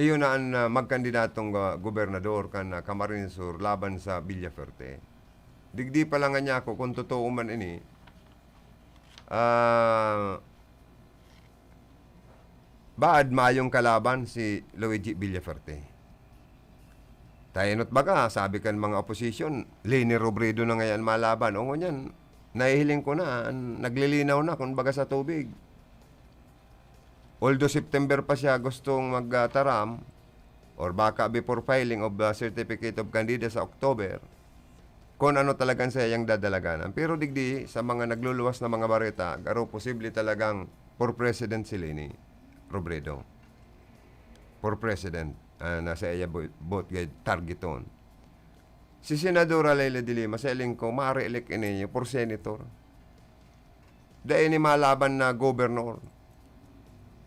iyo na an, ah, magkandidatong, ah, gobernador kan, ah, Camarines Sur laban sa Villafuerte. Digdi pa lang ngunyan ako, kung totoo man ini, ah, baad mayong kalaban si Luigi Villafuerte. Ta enot baga, sabi kan mga opposition, Leni Robredo na ngayan malaban. O ngunyan, nahihiling ko na, an-, naglilinaw na, kun baga sa tubig. Although September pa siya gustong magtaram, or baka before filing of the certificate of candidacy sa October, kung ano talagang sayang dadalaganan. Pero digdi, sa mga nagluluwas na mga bareta, garo posible talagang for president si Leni Robredo. For president, ah, na saiya bo-, boot gay targeton. Si Senadora Leila de Lima, sa hiling ko, ma-re-elect ini for senator. Dai ini malaban na gobernador.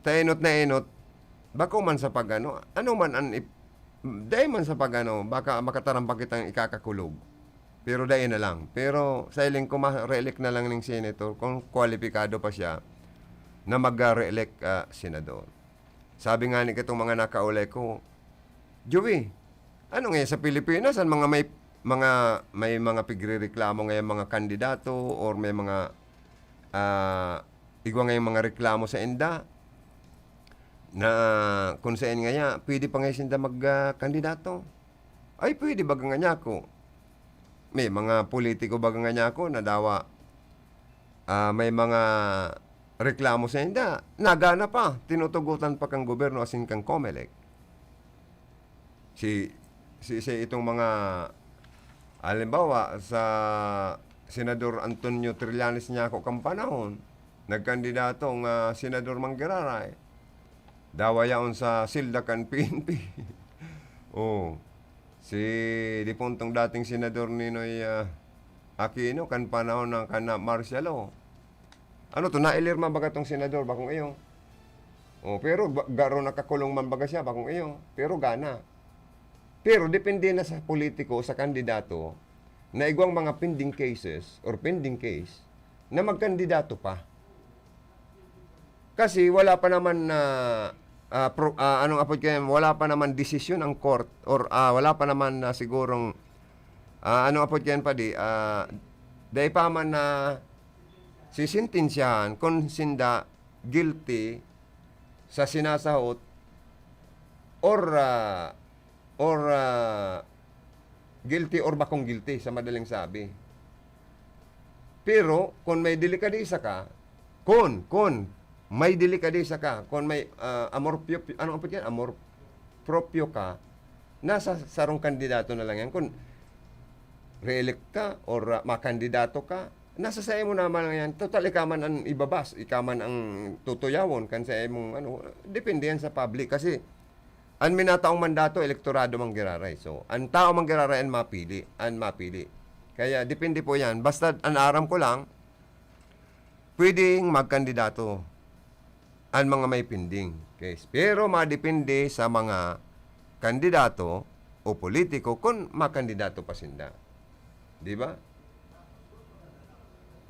Ta enot na enot, bako man sa pag-ano, ano man an ip-, dai man sa pag-ano, baka makataram pa kitang ikakakulog. Pero dai na lang. Pero sa hiling ko, ma-re-elect na lang ning senator kung kwalipikado pa siya na mag-re-elect, ah, senador. Sabi nga ni kitong mga nakaulay ko, "Joey, ano nga sa Pilipinas, an mga may, mga, may mga pigrereklamo ngayon mga kandidato or may mga, ah, igwa ngayong mga reklamo sa inda na kung saan ngaya pwede pa ngayon sinda mag, ah, kandidato?" Ay, pwede baga ngani ako. May mga politiko baga ngani ako na dawa, ah, may mga reklamo sa inda. Nagana pa, tinutugutan pa kang gobyerno asin kang Comelec. Si, si, si itong mga, halimbawa, sa Senador Antonio Trillanes niya ako kang panahon, nagkandidato nga Senador Manggiraray. Dawa yaon sa silda kan P N P. Oh. Si dipuntong dating Senador Ninoy, ah, Aquino, kan panahon na kan na martial law. Ano to, nailir man baga tong senador, bakong iyo. Oh, pero ba-, garo nakakulong man baga siya, bakong iyo. Pero gana. Pero depende na sa politiko, sa kandidato, na igwang mga pending cases or pending case na magkandidato pa. Kasi wala pa naman na, ah, pro-, ah, anong apod kayan, wala pa naman desisyon ang court or, ah, wala pa naman na sigurong, ah, anong apod kayan pa di, ah, dai pa man na sisentensyahan kung sinda guilty sa sinasahot or, ah, or, ah, guilty or bakong guilty, sa madaling sabi. Pero, kung may delikadesa ka, kun, kun may delikadesa ka, kung may, ah, amor propio, ano ang yan? Amor propio ka, nasa sarong kandidato na lang yan. Kung re-elect ka or, ah, makandidato ka, Nasa saimo naman lang yan. Total, ika man ang ibabas, ika man ang tutuyawon kan sa imong ano, depende yan sa public. Kasi an minataong mandato, elektorado man giraray. So, an tao man giraray an mapili, an mapili. Kaya depende po yan. Basta an aram ko lang, pwedeng magkandidato an mga may pending case. Pero madepende sa mga kandidato o politiko kun makandidato pa sinda. Di ba?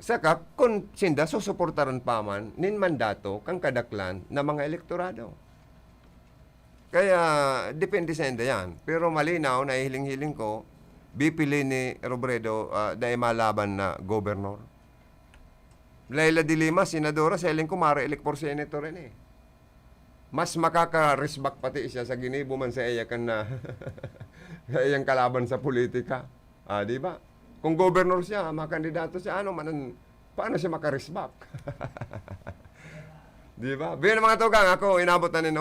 Saka, kun sinda susuportaran pa man nin mandato kan kadaklan na mga elektorado. Kaya, depende sa inda yan. Pero malinaw, nahihiling-hiling ko, bipili ni Robredo, ah, dai malaban na gobernador. Leila de Lima, senadora, sa hiling ko, mare-elect for senator yan eh. Mas makaka-resback pati siya sa ginibo man sa iya kan na, sa iyang kalaban sa politika. Ah, di ba? Kung gobernador siya, makandidato siya, ano man ang, paano siya makaresback? Di ba? Biyan, mga tugang, ako, inabot na nin